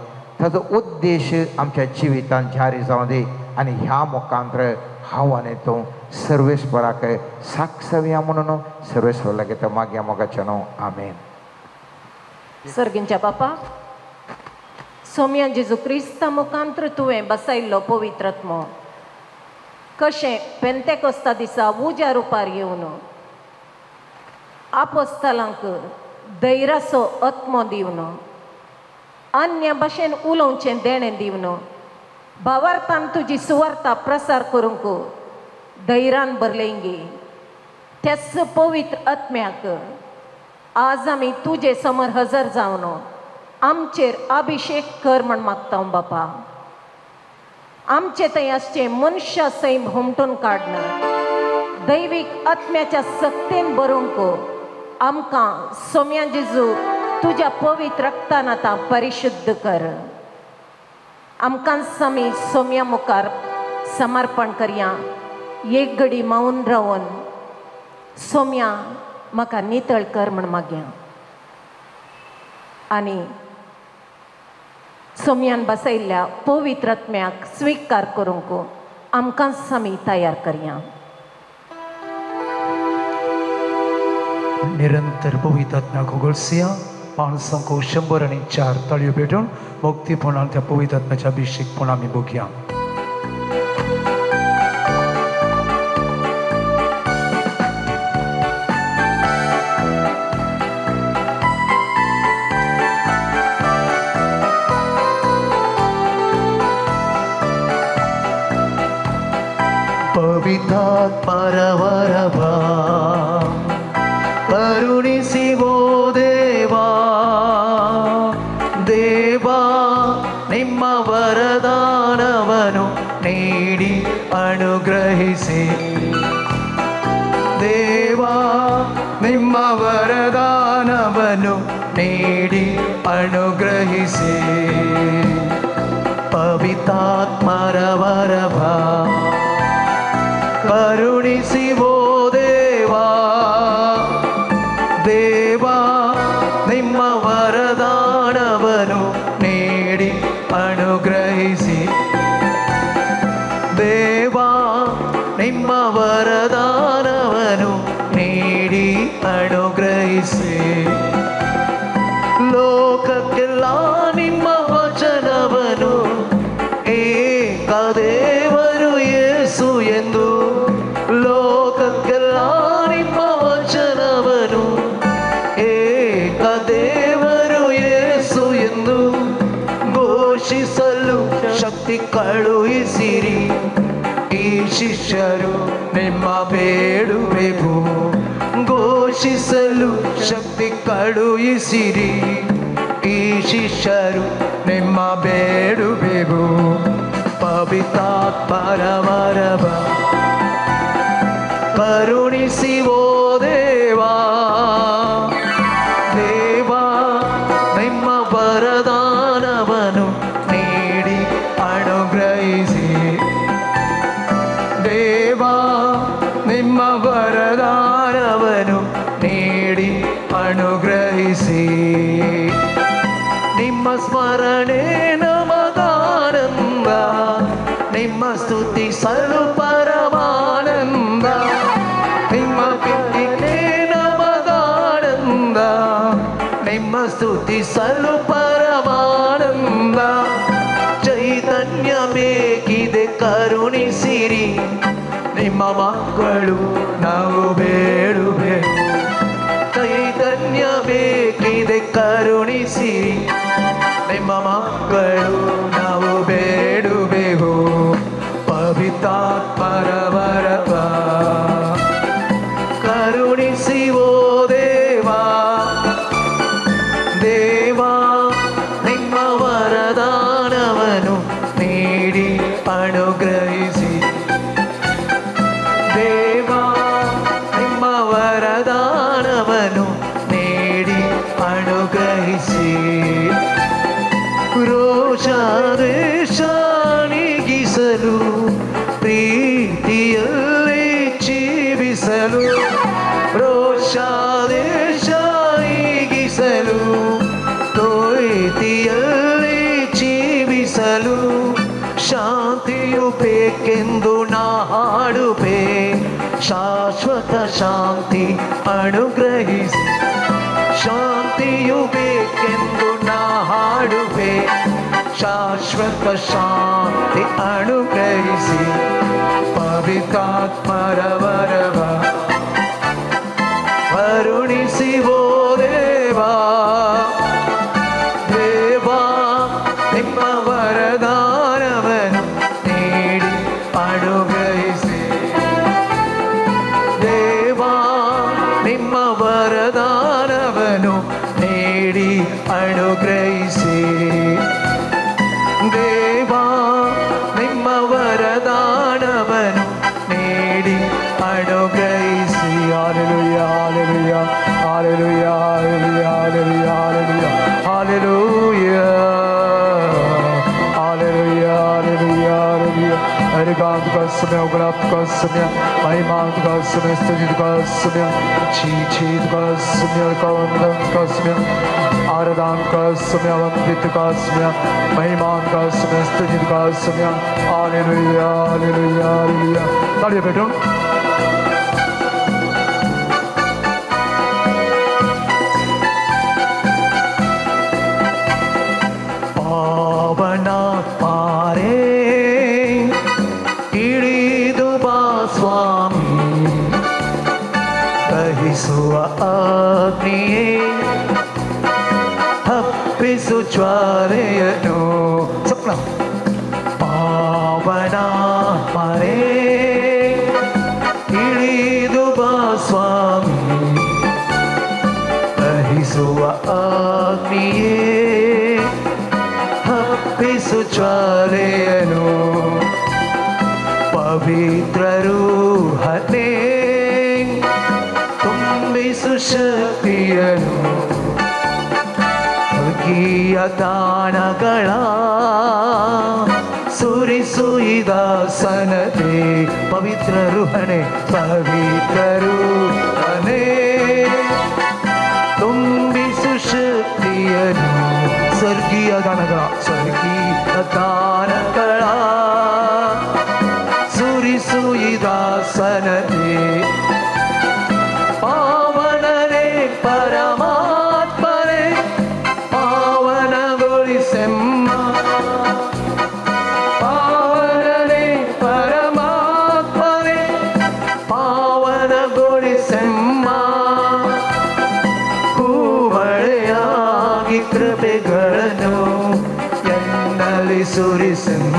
ताजो उद्देश आमच्या जिवितांत जारी जावं दी आनी ह्या मुखांतर हांव आनी तूं सर्वेस्पराक साक्षव्या म्हणून सर्वेस्पर लागीं तो मागया मोगाचें न्हू. आमेन. सर्गींच्या बापा सोम्या जेजू क्रिस्ता मुखांत्र तुवें बसायल्लो पवित्र आत्मो कशें पेंतेकोस्ता दिसा उज्या रुपार येवन आपोस्तालांक धैर्याचो आत्मो दिवन अन्य भाशेन उलोवचें देणें दिवन भावार्थान तुजी सुवार्ता प्रसार करूंक धैर्यान भरलेंगी त्याच पवित्र आत्म्याक आज आमी तुजे समोर हजर जावन आमचेर अभिशेक कर म्हण मागता बापा. आमचे थंय आसचें मनशा सैम हुमटून काडना दैवीक आत्म्याच्या सक्तेन भरूंक आमकां सोम्या जेजू तुज्या पवित्र रक्तान आतां परिशुद्ध कर. आमकां आमी सोम्या मुखार समर्पण करया एक घडी मावन रावन सोम्या म्हाका नितळ कर म्हण मागया आनी सोम्यान बसयल्ल्या पवित्र आत्म्याक स्विकार करूंक आमकां आमी तयार करया. निरंतर पवित्र आत्म्याक उगळसया माणसांक 104 ताळयो पेटून मुक्तीपणान त्या पवित्र आत्म्याच्या अभिषेकपण आमी भोगया. ಪವಿತ್ರಾತ್ಮರವರವ ಕರುಣಿಸಿವೋ ದೇವಾ ದೇವಾ ನಿಮ್ಮ ವರದಾನವನ್ನು ನೀಡಿ ಅನುಗ್ರಹಿಸಿ ದೇವಾ ನಿಮ್ಮ ವರದಾನವನ್ನು ನೀಡಿ ಅನುಗ್ರಹಿಸಿ ಪವಿತ್ರಾತ್ಮರವರವ ಕರುಣಿಸಿವೋ ದೇವಾ ದೇವಾ ನಿಮ್ಮ ವರದಾನವನ್ನು ನೀಡಿ ಅನುಗ್ರಹಿಸಿ ದೇವಾ ನಿಮ್ಮ ವರದಾನವನ್ನು ನೀಡಿ ಅನುಗ್ರಹಿಸಿ ಲೋಕಕ್ಕೆಲ್ಲ ನಿಮ್ಮ ವಚನವನ್ನು ಏಕದೇವರು ಯೇಸು ಎಂದು ಲೋಕಕ್ಕೆಲ್ಲ ನಿಮ್ಮ ವಚನವನ್ನು ಏಕದೇವರು ಯೇಸು ಎಂದು ಘೋಷಿಸಲು ಶಕ್ತಿ ಕಳುಹಿಸಿರಿ. ಈ ಶಿಷ್ಯರು ನಿಮ್ಮ ಬೇಡುವೆವು ಘೋಷಿಸಲು ಶಕ್ತಿ ಕಳುಹಿಸಿರಿ. ಈ ಶಿಷ್ಯರು ನಿಮ್ಮ ಬೇಡುವೆವು ಪವಿತ್ರಾತ್ಮರವರವ ಕರುಣಿಸಿವೋ ದೇವಾ ದೇವಾ ನಿಮ್ಮ ವರದಾನವನ್ನು ನೀಡಿ ಅನುಗ್ರಹಿಸಿ ದೇವಾ ನಿಮ್ಮ ಸ್ಮರಣೆ ನಮಗಾನಂದ, ನಿಮ್ಮ ಸ್ತುತಿಸಲು ಪರಮಾನಂದ, ನಿಮ್ಮ ಪ್ರೀತಿಗೆ ನಮಗಾನಂದ, ನಿಮ್ಮ ಸ್ತುತಿಸಲು ಪರಮಾನಂದ. ಚೈತನ್ಯ ಬೇಕಿದೆ ಕರುಣಿಸಿರಿ, ನಿಮ್ಮ ಮಕ್ಕಳು ನಾವು ಬೇಡುವೆ. ಚೈತನ್ಯ ಬೇಕಿದೆ ಕರುಣಿಸಿರಿ, ನಿಮ್ಮ ಮಕ್ಕಳು ನಾವು ಬೇಡುವೆವು. ಪವಿತ್ರಾತ್ಮರ ವರವ ಕರುಣಿಸಿ ಓ ದೇವಾ, ದೇವಾ ನಿಮ್ಮ ವರದಾನವನ್ನು ನೀಡಿ ಅನುಗ್ರಹಿಸಿ. ದೇವಾ ನಿಮ್ಮ ವರದಾನವನ್ನು ನೀಡಿ ಅನುಗ್ರಹಿಸಿ. ರೋಷಾದೇಶಾನಿಗಿಸಲು, ಪ್ರೀತಿಯಲ್ಲಿ ಜೀವಿಸಲು, ರೋಷಾದೇಶಾನಿಗಿಸಲು, ಪ್ರೀತಿಯಲ್ಲಿ ಜೀವಿಸಲು, ಶಾಂತಿಯು ಬೇಕೆಂದು ನಾ ಹಾಡುವೆ, ಶಾಶ್ವತ ಶಾಂತಿ ಅನುಗ್ರಹಿಸಿ. ಶಾಂತಿಯು ಬೇಕೆಂದು ನಾ ಹಾಡುವೆ, ಶಾಶ್ವತ ಶಾಂತಿ ಅನುಗ್ರಹಿಸಿ. ಪವಿತ್ರಾತ್ಮರ ವರವ ಕರುಣಿಸಿ ಓ ದೇವಾ, ದೇವಾ ನಿಮ್ಮ ವರದಾನವನ್ನು ನೀಡಿ ಅನುಗ್ರಹಿಸಿ. ದೇವಾ ನಿಮ್ಮ ವರದಾನವನ್ನು ನೀಡಿ ಅನುಗ್ರಹಿಸಿ. ದೇವಾ ನಿಮ್ಮ ವರದಾನವನ್ನು ನೀಡಿ ಅನುಗ್ರಹಿಸಿ. Hallelujah, hallelujah, hallelujah, hallelujah, hallelujah, hallelujah, hallelujah, hallelujah, hallelujah. हरिगान का समय, उगराप का समय, महिमा का समय, स्तुति का समय, छी छी का समय, कवंदन का समय, आराधन का समय, वंदित का समय, महिमा का समय, स्तुति का समय. Hallelujah, hallelujah, hallelujah. तालियां बैठो. ಪಾವನಾತ್ಮಾರೇ ಇಳಿದು ಬಾ ಸ್ವಾಮಿ, ದಹಿಸುವ ಅಗ್ನಿಯೇ ಹಬ್ಬಿಸು ಜ್ವಾಲೆಯನ್ನು. ಸ್ವಪ್ನ ಪಾವನಾತ್ಮರೇ ಇಳಿದು ಬಾ ಸ್ವಾಮಿ, ದಹಿಸುವ ಅಗ್ನಿಯೇ ಹಬ್ಬಿಸು ಜ್ವಾಲೆಯನ್ನು. ಪವಿತ್ರರು ಹನೇ ತುಂಬಿಸು ಶಕ್ತಿಯನ್ನು, ಸ್ವರ್ಗೀಯ ದಾನಗಳ ಸುರಿಸು ಇದಾಸನತೆ. ಪವಿತ್ರರು ಹಣೆ, ಪವಿತ್ರರು ಹಣೆ ತುಂಬಿಸು ಶಕ್ತಿಯನ್ನು, ಸ್ವರ್ಗೀಯ ದಾನಗಳ, ಸ್ವರ್ಗೀಯ ದಾನಗಳ ಸುರಿಸು ಇದಾಸನತೆ. ಪಾವನರೇ ಪರಮಾತ್ಮರೇ ಪಾವನಗೊಳಿಸೆಮ್ಮ, ಪಾವನರೇ ಪರಮಾತ್ಮರೇ ಪಾವನಗೊಳಿಸೆಮ್ಮ. ಹೂಮಳೆಯಾಗಿ ಕೃಪೆಗಳನ್ನು ಎನ್ನಲ್ಲಿ ಸುರಿಸೆಮ್ಮ,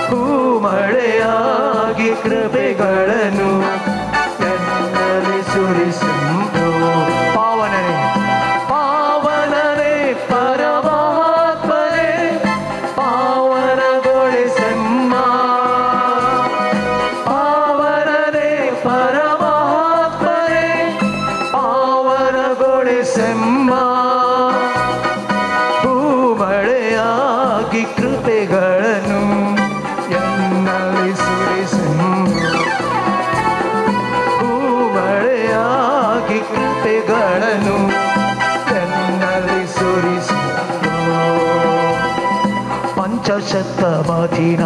ಹೂಮಳೆಯಾಗಿ ಕೃಪೆಗಳನ್ನು ಎನ್ನಲ್ಲಿ ಸುರಿಸೆಂದು. ಪಾವನರೇ ಪಾವನರೇ ಪರಮಾತ್ಮರೇ ಪಾವನಗೊಳಿಸೆಮ್ಮ, ಪಾವನರೇ ಪರಮಾತ್ಮರೇ ಪಾವನಗೊಳಿಸೆಮ್ಮ. ಹೂಮಳೆಯಾಗಿ ಕೃಪೆಗಳನ್ನು ಎನ್ನಲ್ಲಿ ಸುರಿಸೆಂದು. ಪಂಚಶತಮದಿನ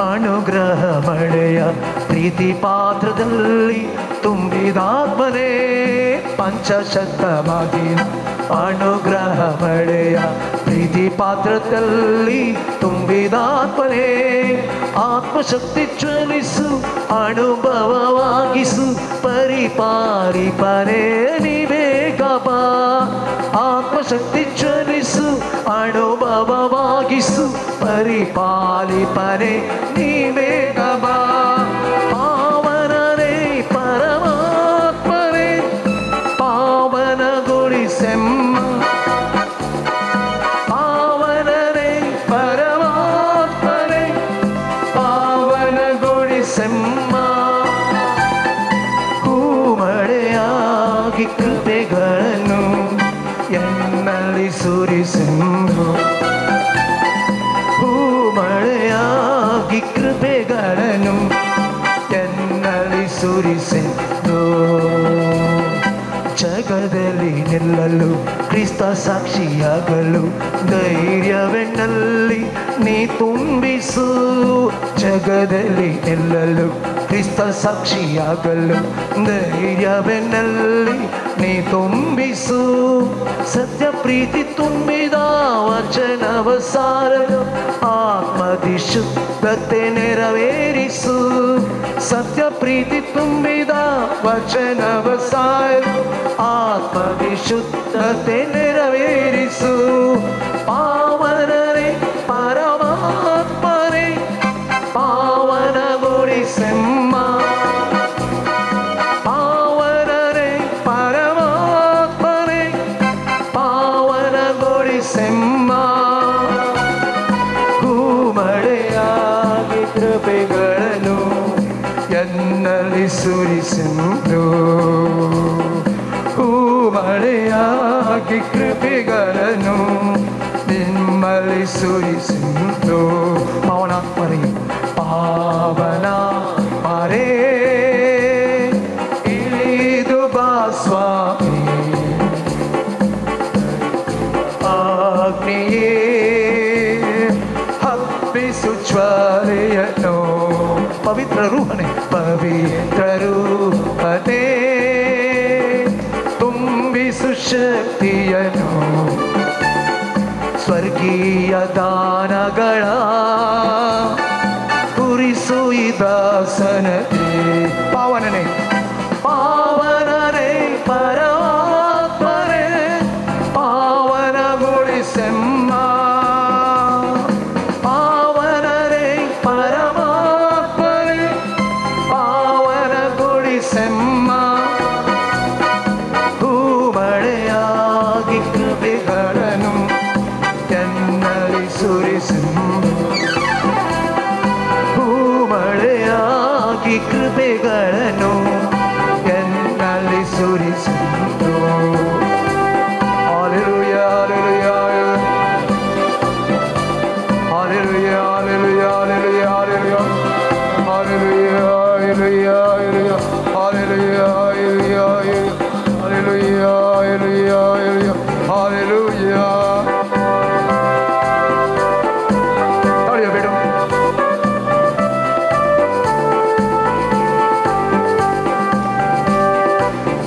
ಅನುಗ್ರಹ ಮಳೆಯ ಪ್ರೀತಿ ಪಾತ್ರದಲ್ಲಿ ತುಂಬಿದಾತ್ಮನೇ. ಪಂಚಶತಮದಿನ ಅನುಗ್ರಹ ಮಳೆಯ ಪ್ರೀತಿ ಪಾತ್ರದಲ್ಲಿ ತುಂಬಿದಾತ್ಮನೇ. ಆತ್ಮಶಕ್ತಿ ಜ್ವಲಿಸು, ಅನುಭವವಾಗಿಸು, ಪರಿಪಾಲಿಪನೇ ನೀ ಬೇಗ ಬಾ. ಆತ್ಮಶಕ್ತಿ ಜ್ವಲಿಸು, ಅನುಭವವಾಗಿಸು, ಪರಿಪಾಲಿಪನೇ ನೀ ಬೇಗ ಬಾ. ಪಾವನನೇ ಪರಮಾತ್ಮನೇ ಪಾವನಗೊಳಿಸೆಮ್ಮ. ಪಾವನನೇ ಪರಮಾತ್ಮನೇ ಪಾವನಗೊಳಿಸೆಮ್ಮ. ಹೂಮಳೆಯಾಗಿ ಕೃಪೆಗಳನ್ನು ಎನ್ನಲ್ಲಿ ಸುರಿಸೆಂದು. ಹೂಮಳೆಯಾಗಿ ಕೃಪೆಗಳನ್ನು ಎನ್ನಲ್ಲಿ ಸುರಿಸೆಂದು. ಜಗದಲ್ಲಿ ನಿಲ್ಲಲು, ಕ್ರಿಸ್ತ ಸಾಕ್ಷಿಯಾಗಲು ಧೈರ್ಯವೆನ್ನಲ್ಲಿ ನೀ ತುಂಬಿಸು. ಜಗದಲ್ಲಿ ನಿಲ್ಲಲು, ಕ್ರಿಸ್ತ ಸಾಕ್ಷಿಯಾಗಲು ಧೈರ್ಯವೆನ್ನಲ್ಲಿ ನೀ ತುಂಬಿಸು. ಸತ್ಯ ಪ್ರೀತಿ ತುಂಬಿದ ವಚನವ ಸಾರಲು ಆತ್ಮದಿ ಶುದ್ಧತೆ ನೆರವೇರಿಸು. ಸತ್ಯ ಪ್ರೀತಿ ತುಂಬಿದ ವಚನವ ಸಾರಲು ಆತ್ಮದಿ ಶುದ್ಧತೆ ನೆರವೇರಿಸು. ಪಾವನರೇ ಪರಮಾತ್ಮರೇ ಪಾವನಗೊಳಿಸೆಮ್ಮ. ಪಾವನರೇ ಪರಮಾತ್ಮರೇ ಪಾವನಗೊಳಿಸೆಮ್ಮ. ಹೂಮಳೆಯಾಗಿ ಕೃಪೆಗಳನ್ನು ಎನ್ನಲ್ಲಿ ಸುರಿಸೆಂದು. ಹೂಮಳೆಯಾಗಿ ಕೃಪೆಗಳನ್ನು ನಿಮ್ಮಲ್ಲಿ ಸುರಿಸೆಂದು. ಪಾವನಾತ್ಮರೇ ಪಾವನ ಮರೇ ಇಳಿದು ಬಾ ಸ್ವಾಮಿ. ಅಗ್ನಿಯೇ ಹಬ್ಬಿಸು ಜ್ವಾಲೆಯನ್ನು. ಪವಿತ್ರ ರೂಹನೇ ಪವಿತ್ರ ರೂಹನೇ ತುಂಬಿಸು ಶಕ್ತಿಯನ್ನು. ಸ್ವರ್ಗೀಯ ದಾನಗಳ ಪುರಿಸು ದಾಸನದೇ. ಪಾವನನೇ ಪಾವನನೇ ಪರಮಾತ್ಮನೇ ಪಾವನಗೊಳಿಸೆಮ್ಮ. ಪಾವನನೇ ಪರಮಾತ್ಮನೇ ಪಾವನಗೊಳಿಸೆಮ್ಮ. ಹೂಮಳೆಯಾಗಿ ಕೃಪೆಗಳನ್ನು ಎನ್ನಲ್ಲಿ ಸುರಿಸೆಮ್ಮ. ಹೂಮಳೆಯಾಗಿ ಕೃಪೆಗಳನ್ನು ಎನ್ನಲ್ಲಿ ಸುರಿಸೆಂದು. Hallelujah, hallelujah, hallelujah, hallelujah, hallelujah, hallelujah, hallelujah, hallelujah, hallelujah, hallelujah, hallelujah, hallelujah.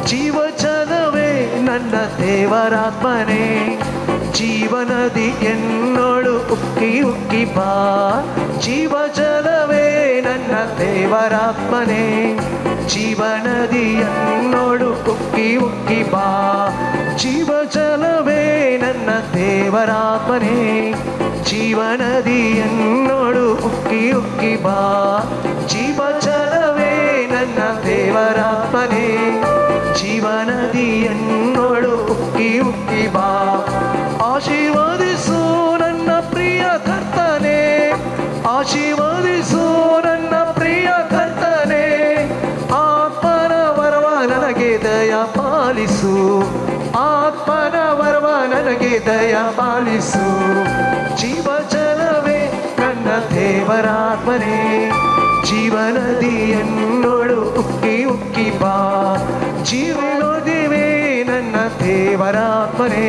ಜೀವಜಲವೇ ನನ್ನ ದೇವರಾತ್ಮನೇ, ಜೀವನದಿ ಎನ್ನೋಳು ಉಕ್ಕಿ ಉಕ್ಕಿ ಬಾ. ಜೀವಜಲವೇ ನನ್ನ ದೇವರಾತ್ಮನೇ, ಜೀವನದಿ ಎನ್ನೋಳು ಉಕ್ಕಿ ಉಕ್ಕಿ ಬಾ. ಜೀವಜಲವೇ ನನ್ನ ದೇವರಾತ್ಮನೇ, ಜೀವನದಿ ಎನ್ನೋಳು ಉಕ್ಕಿ ಉಕ್ಕಿ ಬಾ. ಜೀವಜಲವೇ ನನ್ನ ದೇವರಾತ್ಮನೇ, ಜೀವನದಿ ಎನ್ನೋಳು ಉಕ್ಕಿ ಉಕ್ಕಿ ಬಾ. ಆಶೀರ್ವದಿಸು ನನ್ನ ಪ್ರಿಯ ಕರ್ತನೆ, ಆಶೀರ್ವದಿಸು ನನ್ನ ಪ್ರಿಯ ಕರ್ತನೆ. ಆತ್ಮನ ವರವ ನನಗೆ ದಯ ಪಾಲಿಸು, ಆತ್ಮನ ವರವ ನನಗೆ ದಯ ಪಾಲಿಸು. ಜೀವಜಲವೇ ನನ್ನ ದೇವರಾತ್ಮನೇ, ಜೀವನದಿ ಎನ್ನೋಳು ಉಕ್ಕಿ ಉಕ್ಕಿ ಬಾ. ಜೀವನದಿವೇ ನನ್ನ ದೇವರಾತ್ಮನೇ,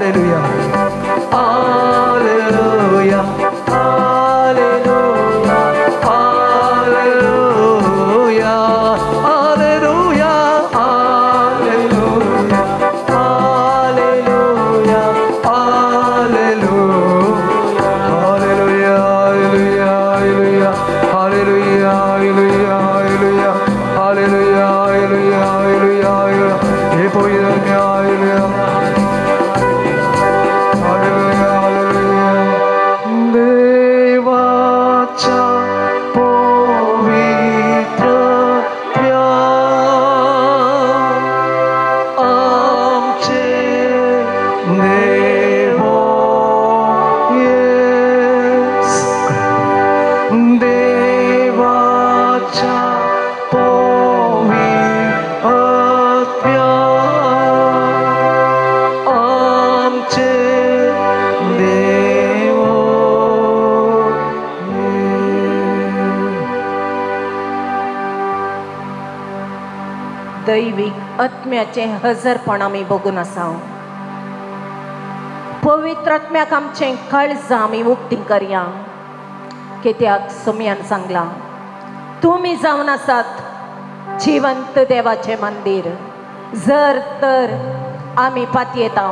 दैवीक आत्म्याचें हजरपण आमी बघून आसा. पवित्र आत्म्याक आमचें काळजां आमी उक्ती करया, कित्याक सोम्यान सांगलां तुमी जावन आसात जिवंत देवाचें मंदीर. जर तर आमी पातयेता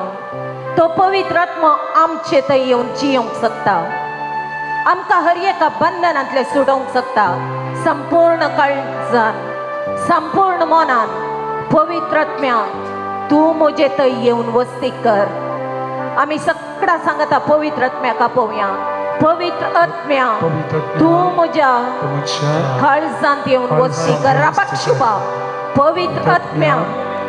तो पवित्र आत्मो आमचे थंय येवन जियोंक शकता, आमकां हर एका बंधनांतले सुडोवंक शकता. संपूर्ण काळजान संपूर्ण मनान पवित्र आत्म्या तूं म्हजे थंय येवन वस्ती कर. आमी सगळा सांगता पवित्र आत्म्याक आपोवया. पवित्र आत्म्या तूं म्हज्या काळजांत येवन वस्ती कर. राबाक्षुबा पवित्र आत्म्या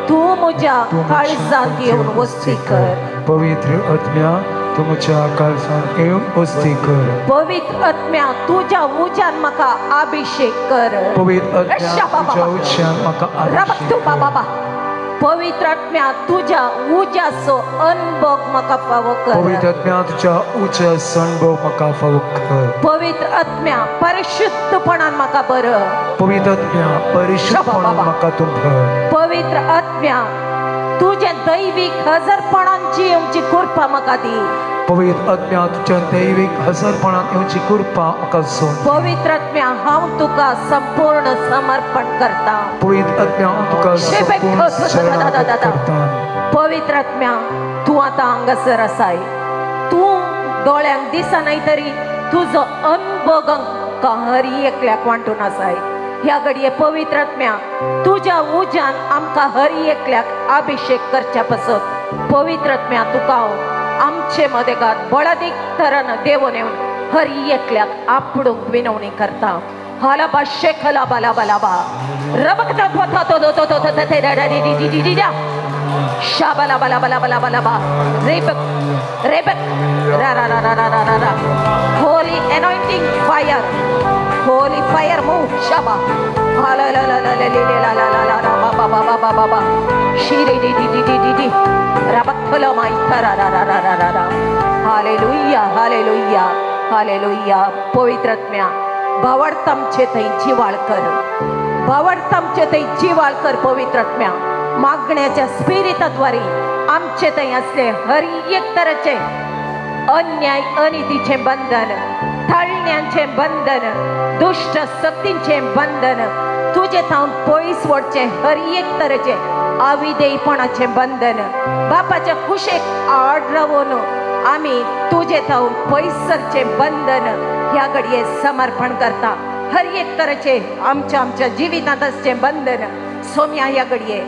तूं म्हज्या काळजांत येवन वस्ती कर. पवित्र आत्म्या तूं म्हज्या काळजांत येवन वस्ती कर. पवित्र आत्म्या तुज्या उज्यान म्हाका अभिषेक कर. पवित्र आत्म्या तुज्या उज्यान म्हाका अभिषेक कर. पवित्र आत्म्या तुज्या उज्याचो अनुभव म्हाका फावो कर. पवित्र आत्म्या तुज्या उज्याचो अनुभव म्हाका फावो कर. पवित्र आत्म्या परिशुद्धपणान म्हाका भर. पवित्र आत्म्या परिशुद्धपणान म्हाका तूं भर. पवित्र आत्म्या तुजें दैवीक हजरपणान जियोवची कृपा म्हाका दी. पवित्र आत्म्या तुज्या दैवीक हजरपणान येवची कृपा म्हाका सोड. पवित्र आत्म्या हांव तुका संपूर्ण समर्पण करता. पवित्र आत्म्या हांव तुका संपूर्ण शरणागत करता. पवित्र आत्म्या तूं आतां हांगासर आसाय, तूं दोळ्यांक दिसनाय तरी तुजो अनुभव हर एकल्याक वांटून आसाय. ह्या घडये पवित्र आत्म्या तुज्या उज्यान आमकां हर एकल्याक अभिषेक करच्या पासत पवित्र आत्म्या तुका आमचे मदेगात बळादीक तरान देवून येवन हर एकल्याक आपडूंक विनवणी करता. हालाबा शेखला बाला बालाबा रबकता तो तो तो शाबाला बाला बाला बाला बाला रेबक रेबक रा रा रा रा रा रा रा. Holy anointing fire, holy fire move Shaba ला ला ला ला ला ला ला ला ला बा बा बा बा बा बा शी रे डी डी डी डी डी डी रबकथल माई रा रा रा रा रा रा. Hallelujah hallelujah hallelujah. पवित्र आत्म्या भावार्थ आमचे थंय जिवाळ कर, भावार्थ आमचे थंय जिवाळ कर. पवित्र आत्म्या मागण्याच्या स्पिरिताद्वारे आमचे थंय असले हर एक तराचे अन्याय अनितीचे बंधन, थाळण्यांचे बंधन, दुश्ट शक्तींचे बंधन, तुजे थावन पयस वडचे हर एक तरेचे अविधेयपणाचे बंधन, बापाच्या कुशेक आड रावन आमी तुजे थावन पयस सरचे बंधन ह्या घडये समर्पण करता. हर एक तरेचे आमच्या आमच्या जिवितांत आसचे बंधन सोम्या ह्या घडये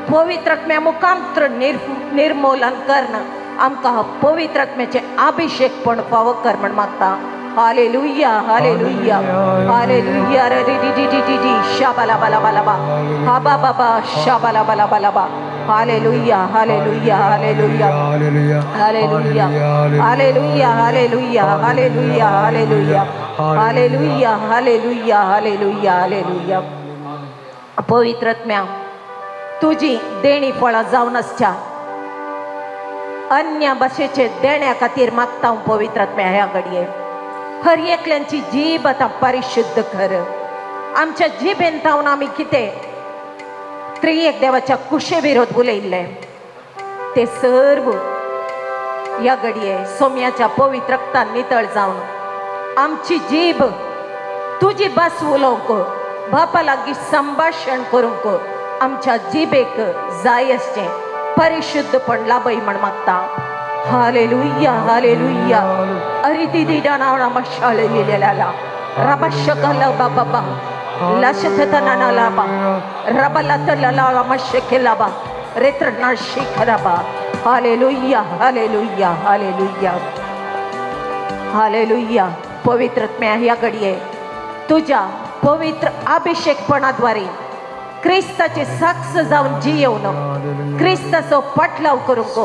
पवित्र आत्म्या मुखांत्र निर्मूलन करणं आमकां पवित्र आत्म्याचे अभिषेक पण फावो कर म्हण मागता. हालेलुया हालेलुया हालेलुया रे डी डी डी डी डी शाबाला बाला बाला बा हा बा बाबा शाबाला बाला बाला बा. Hallelujah hallelujah hallelujah hallelujah hallelujah hallelujah hallelujah hallelujah hallelujah hallelujah hallelujah hallelujah. पवित्र आत्म्या तुजी देणी फळां जावन आसच्या अन्य भाशेचे देण्या खातीर मागता हांव पवित्र आत्म्या ह्या घडये हर एकल्यांची जीब आतां परिशुद्ध कर. आमच्या जिबेन थावन आमी कितें त्रिएक देवाच्या कुशे विरोध उलयल्ले ते सर्व ह्या घडये सोम्याच्या पवित्र रक्तान नितळ जावन आमची जीब तुजी भास उलोवंक, बापा लागीं संभाशण करूंक आमच्या जिबेक जाय आसचें परिशुद्धपण लाभय म्हण मागता. Hallelujah hallelujah. अरे दिदी डाना मशालेला रबशकला बाबा लशथतना लाबा रबलत ला मशकेलाबा रेत्रणा शिखराबा. Hallelujah hallelujah hallelujah hallelujah. पवित्र आत्म्या ह्या घडये तुज्या पवित्र अभिषेकपणाद्वारे क्रिस्ताचे साक्ष जावन जियोवन क्रिस्ताचो पाटलाव करूंक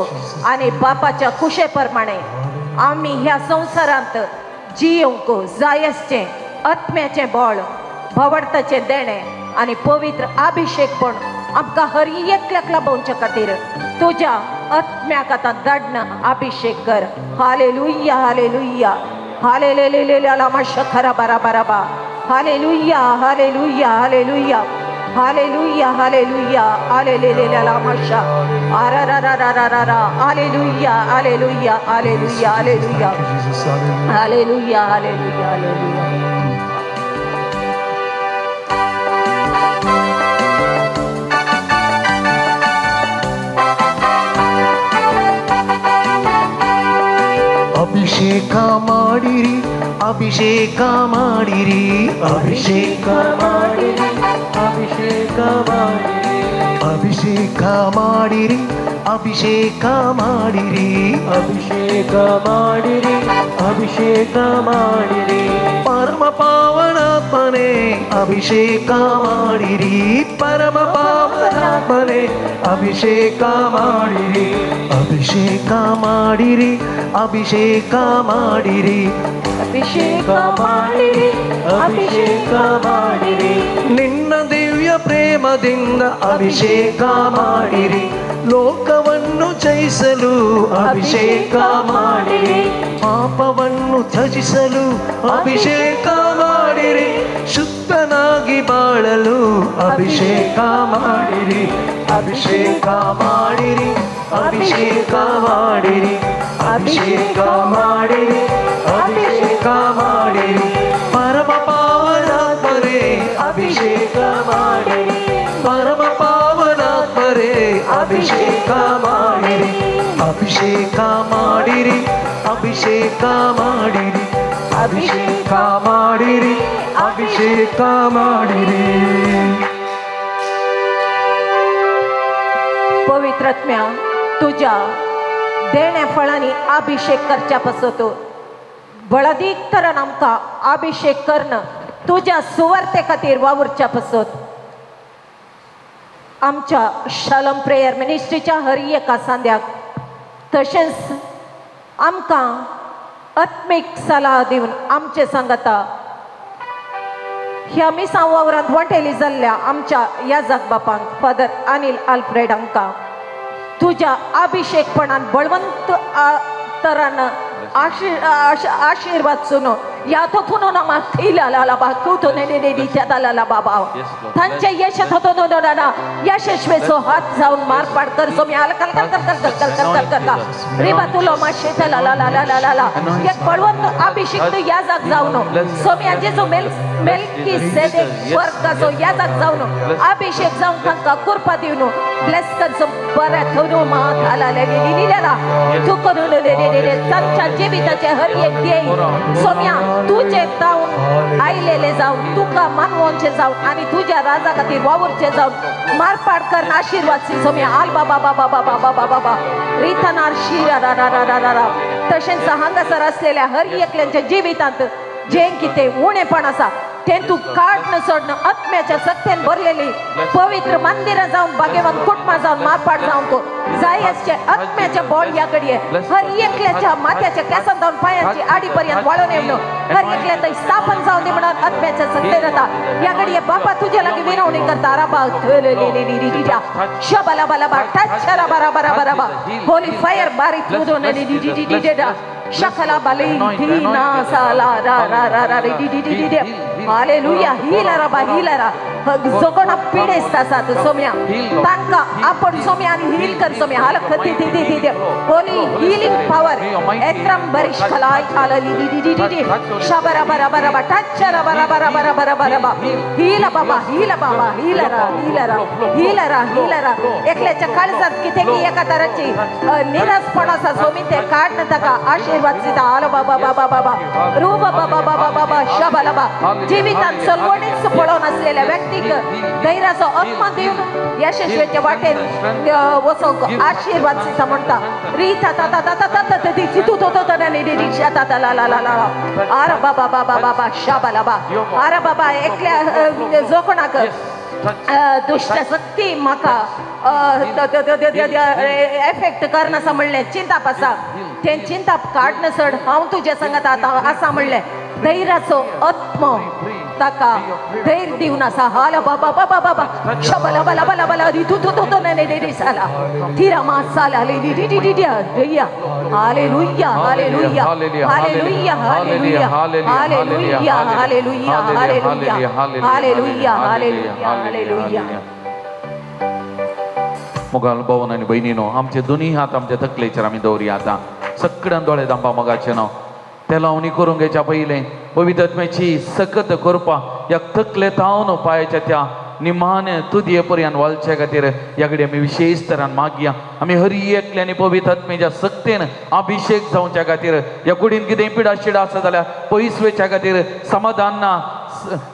आनी बापाच्या कुशे प्रमाणे आमी ह्या संवसारांत जियोवंक जाय आसचें आत्म्याचें बळ, भावार्थाचें देणें आनी पवित्र अभिषेकपण आमकां हर एकल्याक लाभोवचे खातीर तुज्या आत्म्याक आतां धाडन अभिषेक कर. हालेलुया हालेलुया हालेलेलेलेला माशखरा बारा बाराबा. Hallelujah hallelujah hallelujah. Hallelujah hallelujah हालेलेलेला माशा आरारारारारा hallelujah hallelujah hallelujah hallelujah hallelujah hallelujah hallelujah. ಅಭಿಷೇಕ ಮಾಡಿರಿ ಅಭಿಷೇಕ ಮಾಡಿರಿ ಅಭಿಷೇಕ ಮಾಡಿರಿ ಅಭಿಷೇಕ ಮಾಡಿರಿ ಅಭಿಷೇಕ ಮಾಡಿರಿ ಅಭಿಷೇಕ ಮಾಡಿರಿ ಅಭಿಷೇಕ ಮಾಡಿರಿ ಅಭಿಷೇಕ ಮಾಡಿರಿ ಪರಮ ಪಾವನಾತ್ಮನೇ ಅಭಿಷೇಕ ಮಾಡಿರಿ ಪರಮ ಪಾವನಾತ್ಮನೇ ಅಭಿಷೇಕ ಮಾಡಿರಿ ಅಭಿಷೇಕ ಮಾಡಿರಿ ಅಭಿಷೇಕ ಮಾಡಿರಿ ಅಭಿಷೇಕ ಮಾಡಿರಿ ಅಭಿಷೇಕ ಮಾಡಿರಿ ನಿನ್ನ ದಿವ್ಯ ಪ್ರೇಮದಿಂದ ಅಭಿಷೇಕ ಮಾಡಿರಿ ಲೋಕವನ್ನು ಜಯಿಸಲು ಅಭಿಷೇಕ ಮಾಡಿರಿ ಪಾಪವನ್ನು ತ್ಯಜಿಸಲು ಅಭಿಷೇಕ ಮಾಡಿರಿ ಶುದ್ಧನಾಗಿ ಬಾಳಲು ಅಭಿಷೇಕ ಮಾಡಿರಿ ಅಭಿಷೇಕ ಮಾಡಿರಿ ಅಭಿಷೇಕ ಮಾಡಿರಿ ಅಭಿಷೇಕ ಮಾಡಿರಿ ಅಭಿಷೇಕ ಮಾಡಿರಿ ಪರಮ ಪಾವನಾತ್ಮರೇ ಅಭಿಷೇಕ ಮಾಡಿರಿ ಪರಮ ಪಾವನಾತ್ಮರೇ ಅಭಿಷೇಕ ಮಾಡಿರಿ ಅಭಿಷೇಕ ಮಾಡಿರಿ ಅಭಿಷೇಕ ಮಾಡಿರಿ ಅಭಿಷೇಕ ಮಾಡಿರಿ ಅಭಿಷೇಕ ಮಾಡಿರಿ. पवित्रात्म्या तुझ्या देण्या फळांनी अभिषेक करच्या पासत बळदीक तरान आमकां अभिषेक कर्ण तुज्या सुवार्ते खातीर वावुरच्या पासत आमच्या शालम प्रेयर मिनिस्ट्रीच्या हर एका सांद्याक तशेंच आमकां आत्मीक सलाह दिवन आमचे सांगता ह्या मिसां वावरांत वांटेली जाल्ल्या आमच्या याजक बापांक फादर अनिल आल्फ्रेड हांकां तुज्या अभिषेकपणान बळवंत तरान आशीर्वाद सुनो या तो पुनो ना ला बा तू तो ने ने बाबा तांचे यश तो नो ना यशस्वेचो हात जावन मारपाट कर सोमी आल कल कल कल कल कल कल कल कल रिबा तुलो माशे ला ला ला ला ला ला एक बळवंत अभिषिक्त याजक जावन सोमी जेजू मेल मेलकी सेदेक वर्गाचो याजक जावन अभिषेक जावन तांकां कृपा दिवन ब्लेस कर बऱ्या थोनो मात आला लिलेला तू करून तांच्या जिविताचे हर एक ध्येय सोम्या तुझे जावन आयलेले जावन तुका मानवोनचे जावन आनी तुज्या राजा खातीर वावुरचे जावन मारपाट करून आशिर्वाद सोम्या आल बाबा बाबा बाबा बाबा बाबा रिथनार शिरा रा रा रा रा रा. तशेंच हांगासर असलेल्या हर एकल्यांच्या जिवितांत जें कितें उणेपण आसा तें तूं काडन सोडन आत्म्याच्या सत्तेन भरलेली पवित्र मंदिरां जावन भाग्यवान कुटुंबां जावन मारपाट जावंक जाय आसचे आत्म्याच्या बळ ह्या घडये हर एकल्याच्या माथ्याच्या केंसां जावन पांयांची आडी पर्यंत वाळून येवन हर एकल्या थंय स्थापन जावन दी म्हणून आत्म्याच्या सत्तेन येता ह्या घडये बापा तुज्या लागीं विनवणी करता राबा शबाला बाला टच रबा रबा रबा रबा होली फायर बारीक शकला बाली ना साला रा रा रा रा डी डी डी डी. हालेलुया हिला रबा हिला रा जो कोणा पिडेस्त आसात सोम्या तांकां आपण सोम्या आनी हील कर सोम्या हाल खती ती ती ती होली हिलिंग पावर एत्रम बरिश खलाय खाला ली डी डी डी डी शबरा बरा बरा बा टच रबा रबा रबा रबा रबा रबा हिला बाबा हिला बाबा हिला रा हिला रा हिला रा हिला रा. एकल्याच्या काळजात कितें की एका तराची निरासपण आसा सोमी ते काडन ताका आशिर्वाद दिता. आलो बाबा बाबा बाबा रू बाबा बाबा बाबा शबाला बा. जिवितांत सलवणीच पळोवन आसलेल्या व्यक्तीक धैर्याचो आत्मा दिवन यशस्वीच्या वाटेन वचोंक आशिर्वाद दिता म्हणटा रीता ता ता ता ता ता ती तू तो तो ता ता ला ला ला ला आर बाबा बाबा बाबा शाबाला बा. आर बाबा एकल्या जो कोणाक दुश्ट शक्ती म्हाका एफेक्ट करनासा म्हणलें चिंताप आसा तें चिंताप काडन सड हांव तुज्या संगत आतां आसा म्हणलें धैर्याचो आत्मो ताका धैर्य दिवन आसा. हाला बाबा बाबा बाबा शबला बला बला बला रि तू तू तू ने रे साला थिरा मा साला ले रि रि रि Riya. Hallelujah hallelujah hallelujah hallelujah hallelujah hallelujah hallelujah hallelujah hallelujah hallelujah. मोगाल भवन आनी भयणीनो, आमचे दोनी हात आमच्या तकलेचेर आमी दवरया. आतां सगळ्यान दोळे दांपा मोगाचें नांव तेलावणी करूंक घेवच्या पयलें पवित्र आत्म्याची सकत करपा ह्या तकले तावन पांयाच्या त्या निमाणे तुदये पर्यंत वालच्या खातीर ह्या कडेन आमी विशेश तरान मागया. आमी हर एकल्यानी पवित्र आत्म्याच्या सक्तेन अभिशेक जावच्या खातीर ह्या कुडीन कितें पिडा शिडा आसा जाल्यार पयस वयच्या खातीर, समाधान ना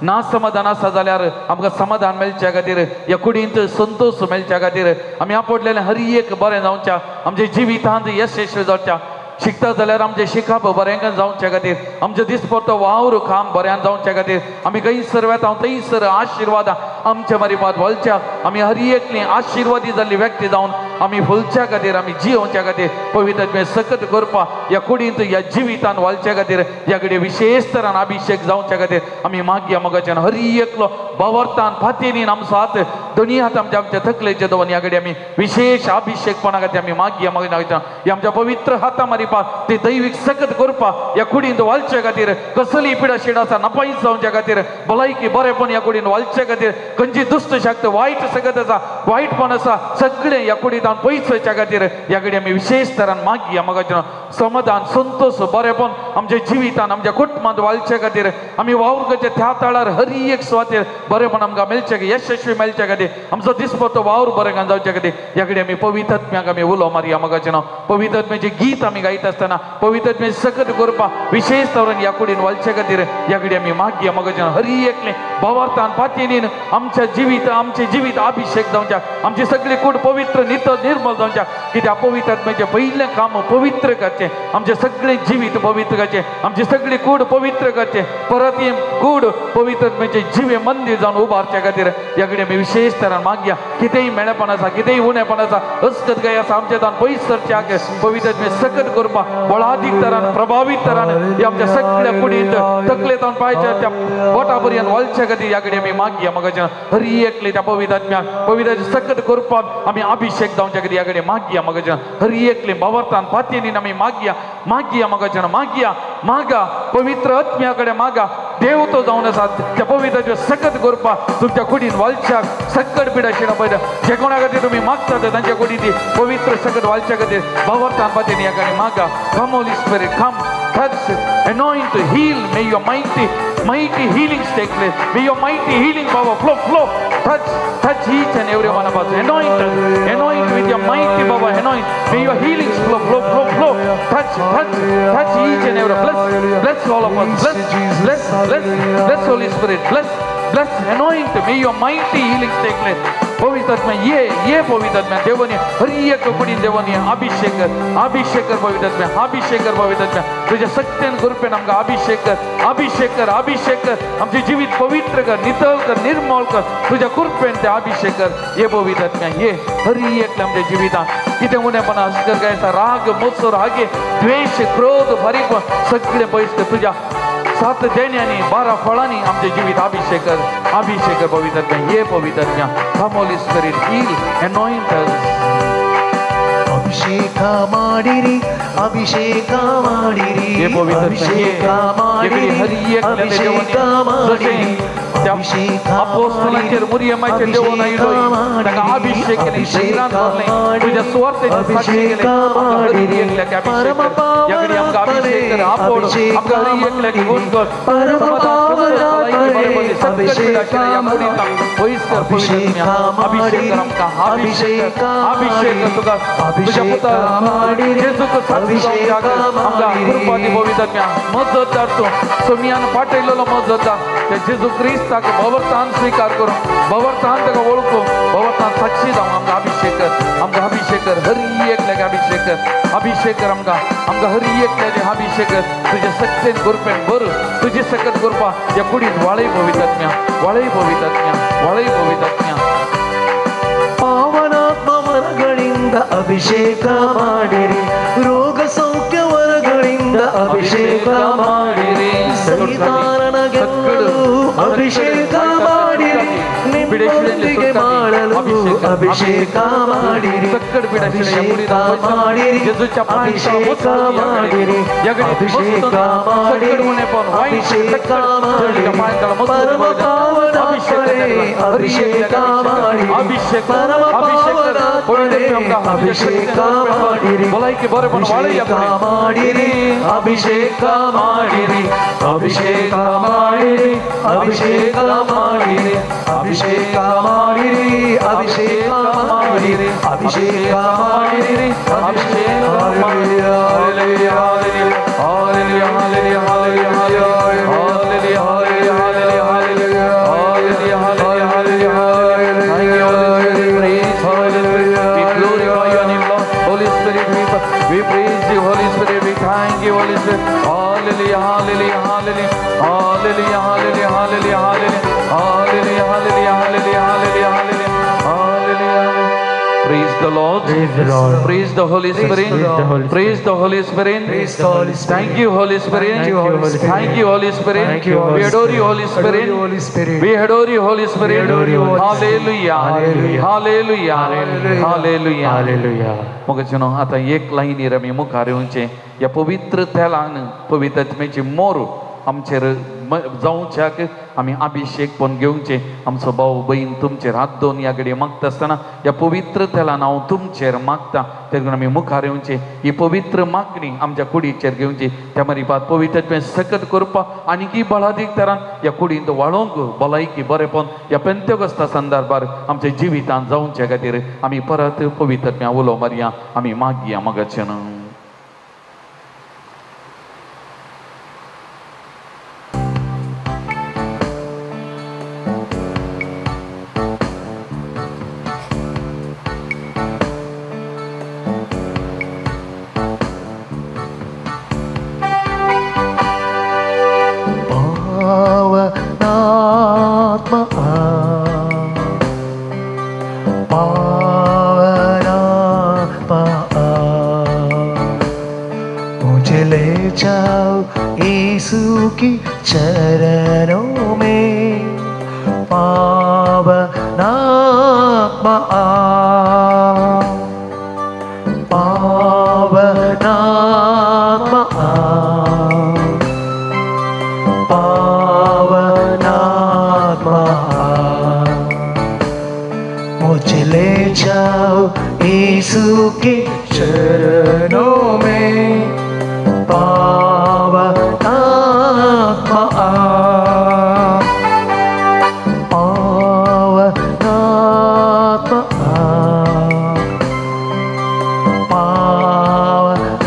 ना समाधान आसा जाल्यार आमकां समाधान मेळच्या खातीर, ह्या कुडींत संतोश मेळच्या खातीर आमी आपडलेलें हर एक बरें जावच्या, आमच्या जिवितांत यशस्वी जावच्या. शिकता जाल्यार आमचें शिकप बरें जावच्या खातीर, आमचें दिसपडतो वावर काम बऱ्यान जावच्या खातीर आमी खंयसर वेता थंयसर आशिर्वाद आमच्या मरिपात वळच्या. आमी हर एकली आशिर्वादी जाल्ली व्यक्ती जावन आमी फुलच्या खातीर, आमी जियोवच्या खातीर पवित्र आत्मे सकत करपा ह्या कुडींत ह्या जिवितान वालच्या खातीर ह्या कडेन विशेश तरान अभिशेक जावच्या खातीर आमी मागया मोगाच्यान. हर एकलो बावरतान फातीनीन आमचो हात दोनी हात आमच्या आमच्या तकलेचे दवरून ह्या कडेन आमी विशेष अभिशेकपणा खातीर आमी मागया मोगाच्यान. ह्या आमच्या पवित्र हाता मारिपा ते दैवीक सकत करपा ह्या कुडींत वालच्या खातीर, कसली पिडा शिड आसा नपायस जावच्या खातीर, भलायकी बरेपण ह्या कुडीन वालच्या खातीर, खंयची दुश्ट शक्त वायट सकत आसा वायटपण आसा सगळें ह्या कुडींत पयस वयच्या खातीर ह्या कडेन आमी विशेश तरान मागया मोगाच्यान. समाधान संतोष बरेपण आमच्या जिवितान आमच्या कुटुंबांत वालच्या खातीर आमी वावर करचे त्या तळार हर एक सुवातेर बरेपण आमकां मेळचे यशस्वी मेळच्या खातीर, आमचो दिसपडतो वावर बरें जावच्या खातीर ह्या कडेन आमी पवित्र आत्म्याक आमी उलो मारया मोगाचें नांव. पवित्र आत्म्याचें गीत आमी गायता आसतना पवित्र आत्म्याचें सकत करपा विशेश तरान ह्या कुडीन वालच्या खातीर ह्या कडेन आमी मागया मोगाचें नांव. हर एकलें भावार्थान पातयेन आमच्या जिवीत आमचें जिवीत अभिशेक जावच्या, आमची सगळी कूड पवित्र नितळ निर्मल जावच्या. कित्याक पवित्र आत्म्याचें पयलें काम पवित्र करचें, आमचें सगळें जिवीत पवित्र करचें, आमची सगळी कूड पवित्र करचें, परत ही कूड पवित्र आत्म्याचें जिवें मंदीर जावन उबारच्या खातीर ह्या कडेन आमी विशेश तरान मागया. कितेंय मेळेपण आसा, कितेंय उणेपण आसा, अस्कत गाय आसा आमच्या तान पयस सरच्याक पवित्र आत्मे सकत करपा बळादीक तरान प्रभावीत तरान ह्या आमच्या सगळ्या कुडींत तकले तावन पांयच्या त्या बोटा पर्यंत वालच्या खातीर ह्या कडेन आमी मागया मोगाच्या. हर एकले त्या पवित्र आत्म्याक पवित्र सकत करपाक आमी अभिशेक जावच्या खातीर ह्या कडेन मागया मोगाच्या. हर एकले भावार्थान पातयेन आमी मागया मागया मोगाच्या, मागया मागा पवित्र आत्म्या कडेन मागा. देव तो जावन आसा त्या पवित्राचे सकत करपा तुमच्या कुडीन वालच्याक सकट पिडा शिडा पळयता जे कोणा खातीर तुमी मागतात तांच्या कुडीन ती पवित्र सकत वालच्या खातीर भावार्थान पातयेन ह्या कडेन मागा. Come Holy Spirit, come, touch, anoint, heal. May your mighty, mighty healings take place. May your mighty healing power flow, flow. Touch, touch each and every one of us. Anoint us, anoint with your mighty power. Anoint. May your healings flow, flow, flow, flow. Touch, touch, touch each and every. Bless, bless all of us. Bless, bless, bless, bless Holy Spirit. Bless, bless, anoint. May your mighty healings take place. पवित्र आत्मा ये ये पवित्र आत्मा देवाने हर एक कुडीन देवाने अभिषेक कर, अभिषेक कर पवित्र आत्मा, अभिषेक कर पवित्र आत्मा. तुझ्या सत्यान कृपेन आमकां अभिषेक कर, अभिषेक कर, अभिषेक कर. आमचें जिवीत पवित्र कर, नितळ कर, निर्मळ कर. तुझ्या कृपेन ते अभिषेक कर. ये पवित्र आत्मा ये हर एकल्या आमच्या जिवितांत कितें उणेपणां आसत काय आसा, राग मोसर हागे द्वेश क्रोध फारीकपण सगळें पयस कर. तुज्या 7 देण्यांनी 12 फळांनी आमचें जिवीत अभिषेक कर, अभिषेक कर पवित्र आत्मा. ये पवित्र आत्मा, come Holy Spirit, heal, anoint us. ಅಭಿಷೇಕ ಮಾಡಿರಿ, ಅಭಿಷೇಕ ಮಾಡಿರಿ, ಅಭಿಷೇಕ ಮಾಡಿರಿ, ಅಭಿಷೇಕ ಮಾಡಿರಿ, अपोस्तलांचेर मुरियमाचेर देवून आयलो ताका अभिषेक केले, शरीरान भरलें, तुज्या सुवार्थेची साक्षी केली. आमकां हर एकल्याक अभिषेक कर, ह्या घडी आमकां अभिषेक कर, आपोड आमकां हर एकल्याक गुण कर, समाधान सगळें पिडा शिडा ह्या कुडींत पयस कर. पवित्र आत्म्या अभिषेक कर आमकां, अभिषेक कर, अभिषेक कर. तुका तुज्या पुता जेजूक साक्षी जावच्याक आमकां कृपा दी पवित्र आत्म्या. मजत धाड तूं सोमियान पाठयलेलो मजत धाड त्या जेजू क्रिस्ताक भवर्थान स्वीकार करून भवर्थान ताका वळखून भवर्थान साक्षी जावं आमकां अभिषेक कर, आमकां अभिषेक कर. हर एकल्याक अभिषेक कर, अभिषेक कर आमकां, आमकां हर एकल्याचे अभिषेक कर. तुज्या सक्तेन कृपेन भर, तुजी सकत कृपा ह्या कुडीन वाळय पवित्र आत्म्या, वाळय पवित्र आत्म्या, वाळय पवित्र आत्म्या. ಪಾವನಾತ್ಮ ವರಗಳಿಂದ ಅಭಿಷೇಕ ಮಾಡಿರಿ, ರೋಗ ಸೌಖ್ಯ ವರಗಳಿಂದ ಅಭಿಷೇಕ ಮಾಡಿರಿ, ಸೈತಾನನ ಗೆಲ್ಲಲು ಅಭಿಷೇಕ ಮಾಡಿರಿ, ನಿಮ್ಮೊಂದಿಗೆ ಮಾಡಲು ಅಭಿಷೇಕ ಮಾಡಿರಿ, ಅಭಿಷೇಕ ಮಾಡಿರಿ, ಅಭಿಷೇಕ ಮಾಡಿರಿ, ಅಭಿಷೇಕ ಮಾಡಿರಿ, ಅಭಿಷೇಕ ಮಾಡಿರಿ, ಪರಮ ಪಾವನಾತ್ಮನೇ ಅಭಿಷೇಕ ಮಾಡಿರಿ, ಪರಮ ಪಾವನಾತ್ಮನೇ ಅಭಿಷೇಕ ಮಾಡಿರಿ, ಅಭಿಷೇಕ ಮಾಡಿರಿ, ಅಭಿಷೇಕ ಮಾಡಿರಿ, ಅಭಿಷೇಕ ಮಾಡಿರಿ, ಅಭಿಷೇಕ ಮಾಡಿರಿ, ಅಭಿಷೇಕ ಮಾಡಿರಿ, ಅಭಿಷೇಕ ಮಾಡಿರಿ, ಅಭಿಷೇಕ ಮಾಡಿರಿ, ಅಭಿಷೇಕ ಮಾಡಿರಿ. Hallelujah, hallelujah, hallelujah, hallelujah, hallelujah, hallelujah, hallelujah, hallelujah, hallelujah. Thank you, Holy Spirit. Praise you, Holy Spirit. We glorify your name, Lord. Holy Spirit, we praise you, Holy Spirit. We thank you, Holy Spirit. Hallelujah, hallelujah, hallelujah, hallelujah, hallelujah, hallelujah, hallelujah, hallelujah, hallelujah, hallelujah, hallelujah, hallelujah. Praise the Lord. Praise the Lord. Praise the Holy Spirit. Praise the Holy Spirit. Praise the Holy Spirit. Praise the Holy Spirit. Thank you, Holy Spirit. Thank you, Holy Spirit. Thank you, Holy Spirit. Thank you, Holy We adore you, Holy Spirit. Spirit. Holy Spirit. We adore you, Holy Spirit. We adore you, Holy Spirit. Hallelujah. Hallelujah. Hallelujah. Hallelujah. Hallelujah. मोगाचेनो आतां एक लायनीर आमी मुखार येवचें ह्या पवित्र तेलान पवित्र आत्म्याची मोर आमचेर जावच्याक आमी अभिषेक पण घेवचें. आमचो भाव भयण तुमचेर हात दोन ह्या घडये मागता आसतना ह्या पवित्र तेलान हांव तुमचेर मागता, तेन्ना आमी मुखार येवचें. ही पवित्र मागणी आमच्या कुडीचेर घेवची. त्या मारी पवित्र आत्म्यान सकत करपाक आनीकय बळादीक तरान ह्या कुडींत वाळोवंक भलायकी बरेपण ह्या पेंतेकोस्ता संदर्भार आमच्या जिवितांत जावचे खातीर आमी परत पवित्र आत्म्या उलो मारया. आमी मागया मगाचें. चरणों में पावनात्मा आ, पावनात्मा आ, पावनात्मा आ, मुझे ले जाओ यीशु के चरणों में पावनात्मा आ, पावनात्मा आ,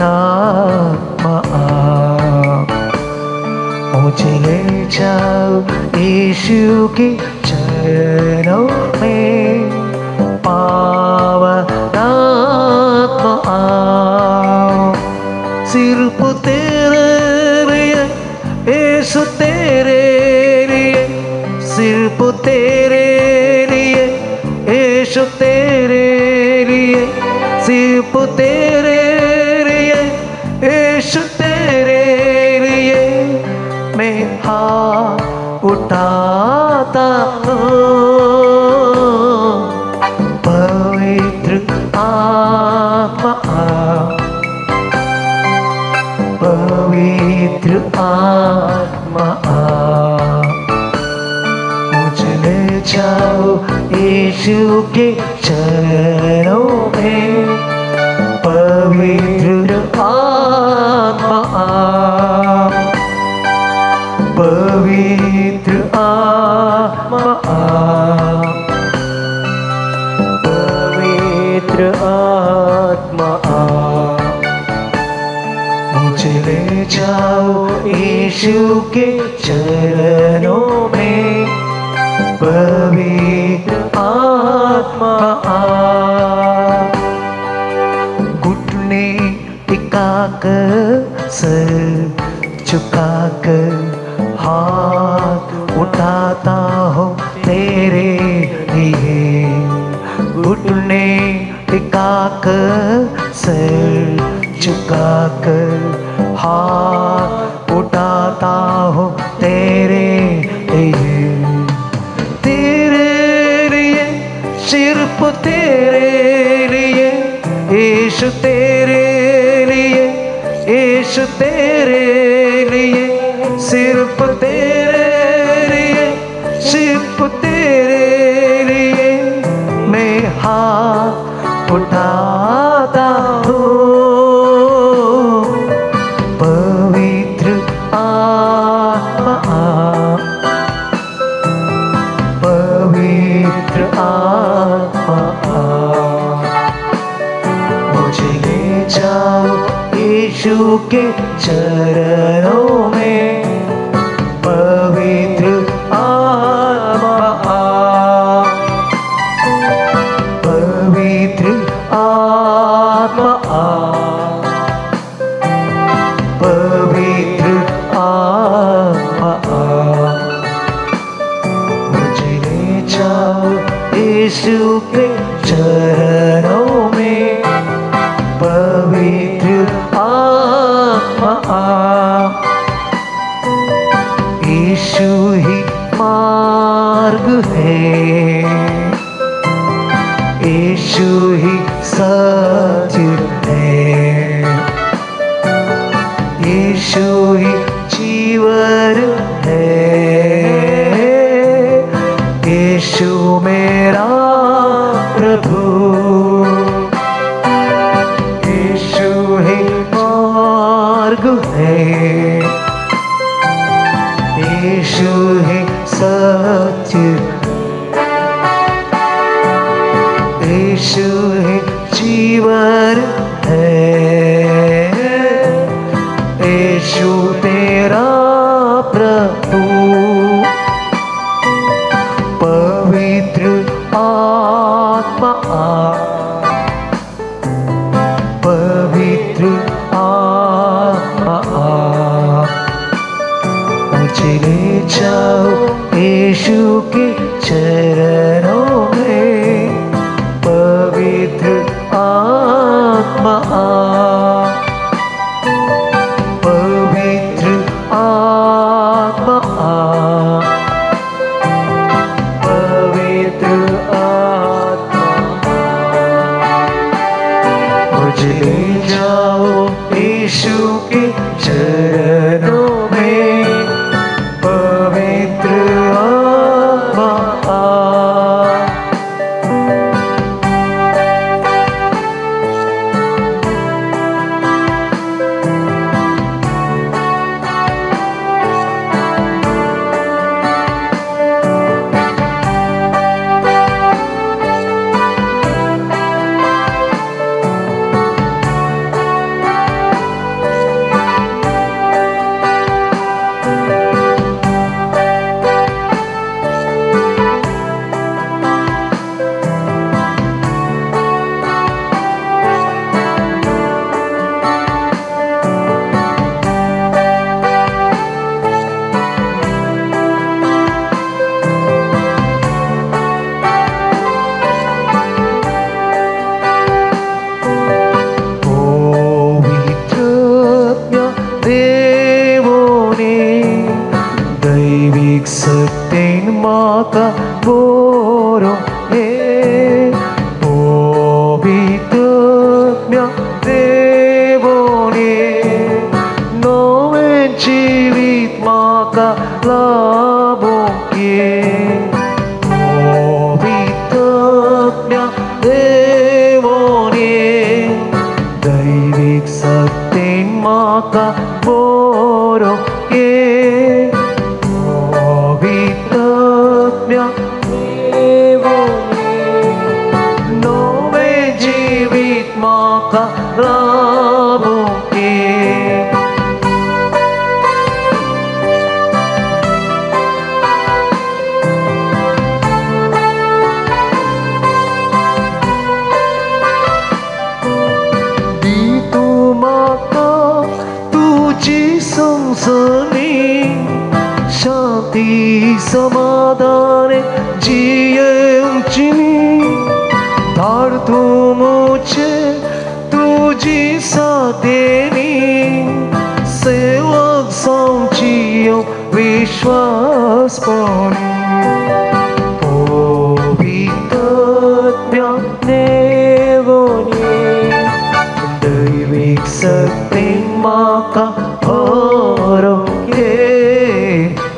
पावनात्मा आ, मुझे ले जाओ यीशु के चरणों में पावनात्मा आ। सिर्फ तेरे लिए यीशु तेरे लिए, सिर्फ तेरे लिए यीशु तेरे लिए, सिर्फ तेरे लिए यीशु तेरे लिए मैं हाथ उठाता हूँ। पवित्र आत्मा आ, पवित्र आत्मा आ, मुझे ले जाओ यीशु के चरणों में पवित्र आत्मा आ, पवित्र आत्मा आ, पवित्र आत्मा आ, मुझे ले जाओ यीशु के चरणों में पवित्र आत्मा आ। घुटने टिका कर सर झुका कर हाथ उठाता हूँ तेरे लिए, घुटने टिका कर सर झुका कर हाथ उठाता हूँ तेरे सिर्फ तेरे लिए, यीशु तेरे लिए, यीशु तेरे लिए, सिर्फ तेरे लिए, सिर्फ तेरे लिए मैं हाथ उठाता हूँ। पवित्र आत्मा, पवित्र आत्मा, मुझे ले जाओ यीशु के चरणों में। पवित्र आत्मा, पवित्र आत्मा, पवित्र आत्मा, मुझे ले जाओ यीशु के चरणों में। पवित्र आत्मा, यीशु ही मार्ग है, यीशु ही सत्य है, यीशु ही जीवन है, यीशु मेरा प्रभु, यीशु ही मार्ग है, यीशु ही सत्य, यीशु ही जीवन है, यीशु तेरा प्रभु। पवित्र आत्मा, पवित्र आत्मा, मुझे ले जाओ यीशु के चरणों में। पवित्र आत्मा, पवित्र आत्मा, पवित्र आत्मा, मुझे ले जाओ यीशु के चरणों में। पवित्र आत्मा। विश्वास पवित्र सक्तीन म्हाका भरोके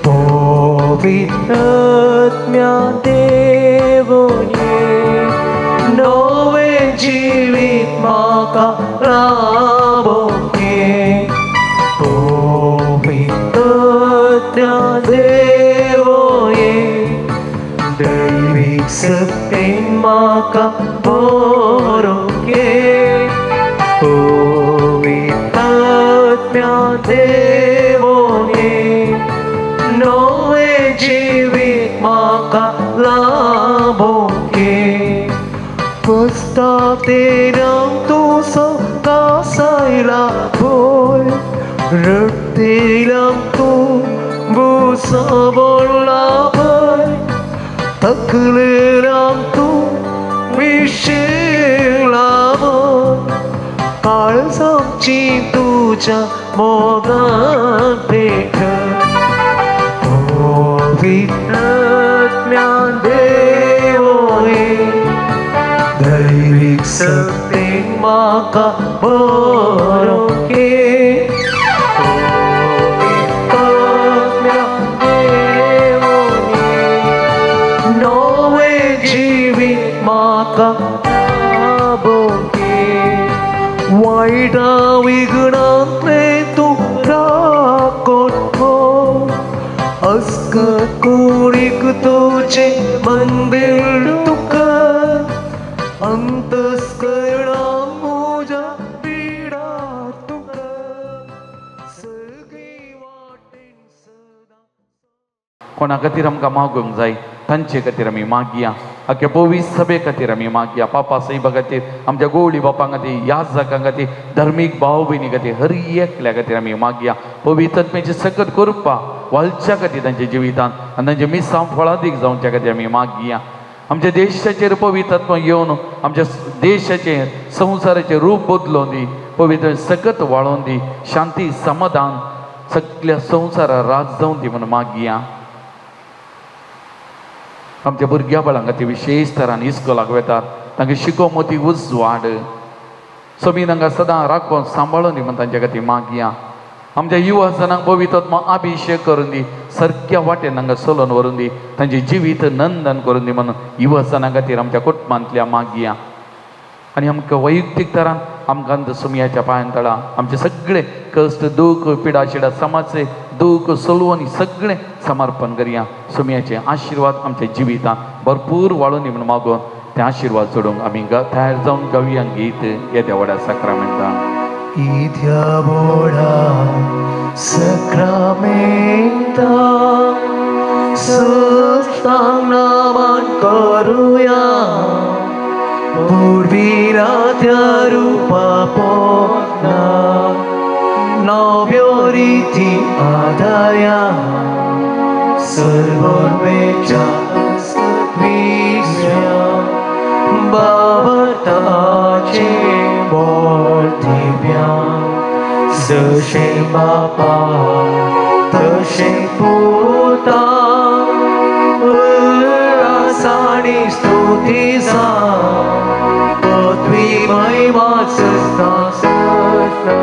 पवित्र आत्म्या देवोये नवें जिवीत म्हाका लाभोके पवित्र आत्म्या देवोये दैवीक सक्तीन म्हाका भरोके पवित्र आत्म्या देवोये नवें जिवीत म्हाका लाभोके पस्तातेरां तूं सकासायला भोय रडतेरां तूं बुसवला भोय तकलेरां तूं विशेला भोय काळजाची तुज्या मोगान भेट पवित्र आत्म्या देवोये दैवीक सक्तीन म्हाका भरोके पवित्र आत्म्या देवोये नवें जिवीत म्हाका लाभोके वायटा विघ्नांतलें तूं राखोन अस्कत कुडीक तुजें मंदीर तुका अंतस्करणां म्हज्या पिडार तुका सगळी वाटेन सदां कोणा खातीर आमकां मागूंक जाय तांचे खातीर आमी मागया. आख्या पवित्र सभे खातीर आमी मागया. पापा साहेबा खातीर, आमच्या गोवळी बापां खातीर, याजकां खातीर, धर्मीक भाव भयणी खातीर, हर एकल्या खातीर आमी मागया. पवित्र आत्म्याची सकत कृपा वालच्या खातीर तांच्या जिवितांत आनी तांचे मिसांव फळादीक जावच्या खातीर आमी मागया. आमच्या देशाचेर पवित्र आत्मा येवन आमच्या देशाचें संवसाराचें रूप बदलोवन दी. पवित्र सकत वाळोवन दी. शांती समाधान सगल्या संवसारा राज जावन दी म्हणून मागया. आमच्या भुरग्या बाळां खातीर विशेश तरान इस्कोलाक वेतात तांकां शिकोवंक उजवाड समीन हांगा सदां राखोवन सांबाळून दी म्हूण तांच्या खातीर मागया. आमच्या युवा जणांक पवित्र आत्मा अभिशेक करून दी. सारक्या वाटेन हांगा चलोवन व्हरून दी. तांचें जिवीत नंदन करून दी म्हणून युवा जणां खातीर आमच्या कुटुंबांतल्या मागया. आनी आमकां वैयक्तीक तरान आमकां सुमयाच्या पांयान तळा आमचे सगळे कश्ट दूख पिडा शिडा समाजचे दूख सोलवणी सगळें समर्पण करया. सुमयाचे आशिर्वाद आमच्या जिवितांत भरपूर वाळून म्हूण मागून ते आशिर्वाद जोडूंक आमी तयार जावन गावया गीत येद्या व्हडा साक्रामेंतान. येद्या व्हडा साक्रामेंता सस्तांग नामान करुया पूर्वीरात्या रूपा पोना नव्यो रिती आदाया सर्वोर्मेच्या विसऱ्या बाबताचे बोल दिव्या जशें बापा तशें पुता उल्हासानी स्तुती जा पृथ्वी महिमा सस्ता सस्ता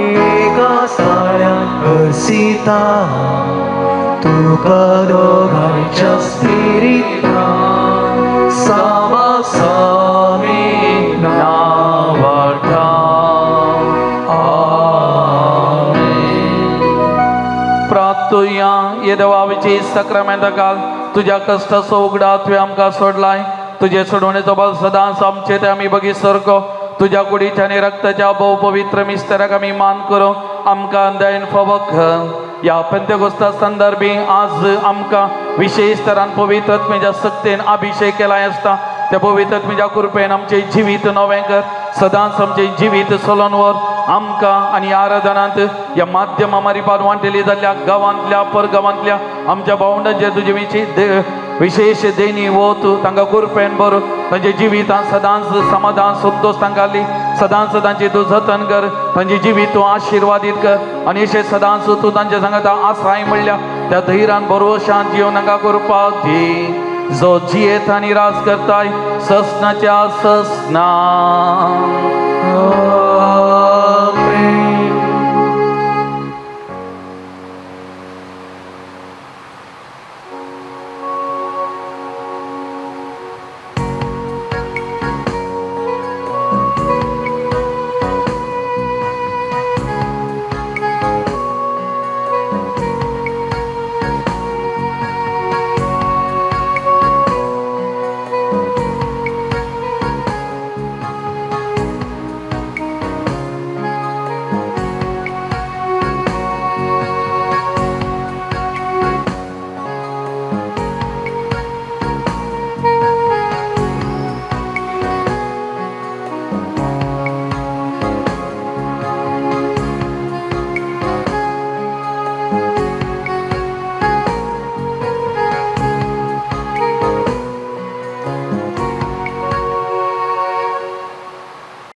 एका साळ्यान हरसिता तुका दोगांयच्या स्पिरितान सामा सामी नावाटा. आमेन. प्राप्तुया ये देवाची साक्रामेंता काल तुज्या कश्टाचो उगडा तुवें आमकां सोडलाय. तुजे सोडवणेचो बल सदांच आमचे ते आमी बगी सरको. तुज्या कुडीच्या आनी रक्ताच्या भोव पवित्र मिस्तराक आमी मान करूंक आमकां दयन फावो कर. ह्या पेंतेकोस्ता संदर्भी आज आमकां विशेश तरान पवित्र आत्म्याच्या सक्तेन अभिशेक केलाय आसता त्या पवित्र आत्म्याच्या कृपेन आमचें जिवीत नवें कर. सदांच आमचें जिवीत चलोवन व्हर. आमकां आनी आराधनांत ह्या माध्यमा मारिपान वांटेली जाल्ल्या गांवांतल्या परगांवांतल्या आमच्या भावंडांचेर तुजे विशेष देणी वत तांकां कृपेन भर. तांच्या जिवितांत सदांच समाधान संतोश तांकां घाली. सदांच तांचें तूं जतन कर. तांचें जिवीत तूं आशिर्वादीत कर आनी अशें सदांच तूं तांच्या सांगाता आसाय म्हणल्या त्या धैर्यान भरवशान जिवन तांकां करपाक दी. जो जियेत आनी राज करताय ससनाच्या ससना.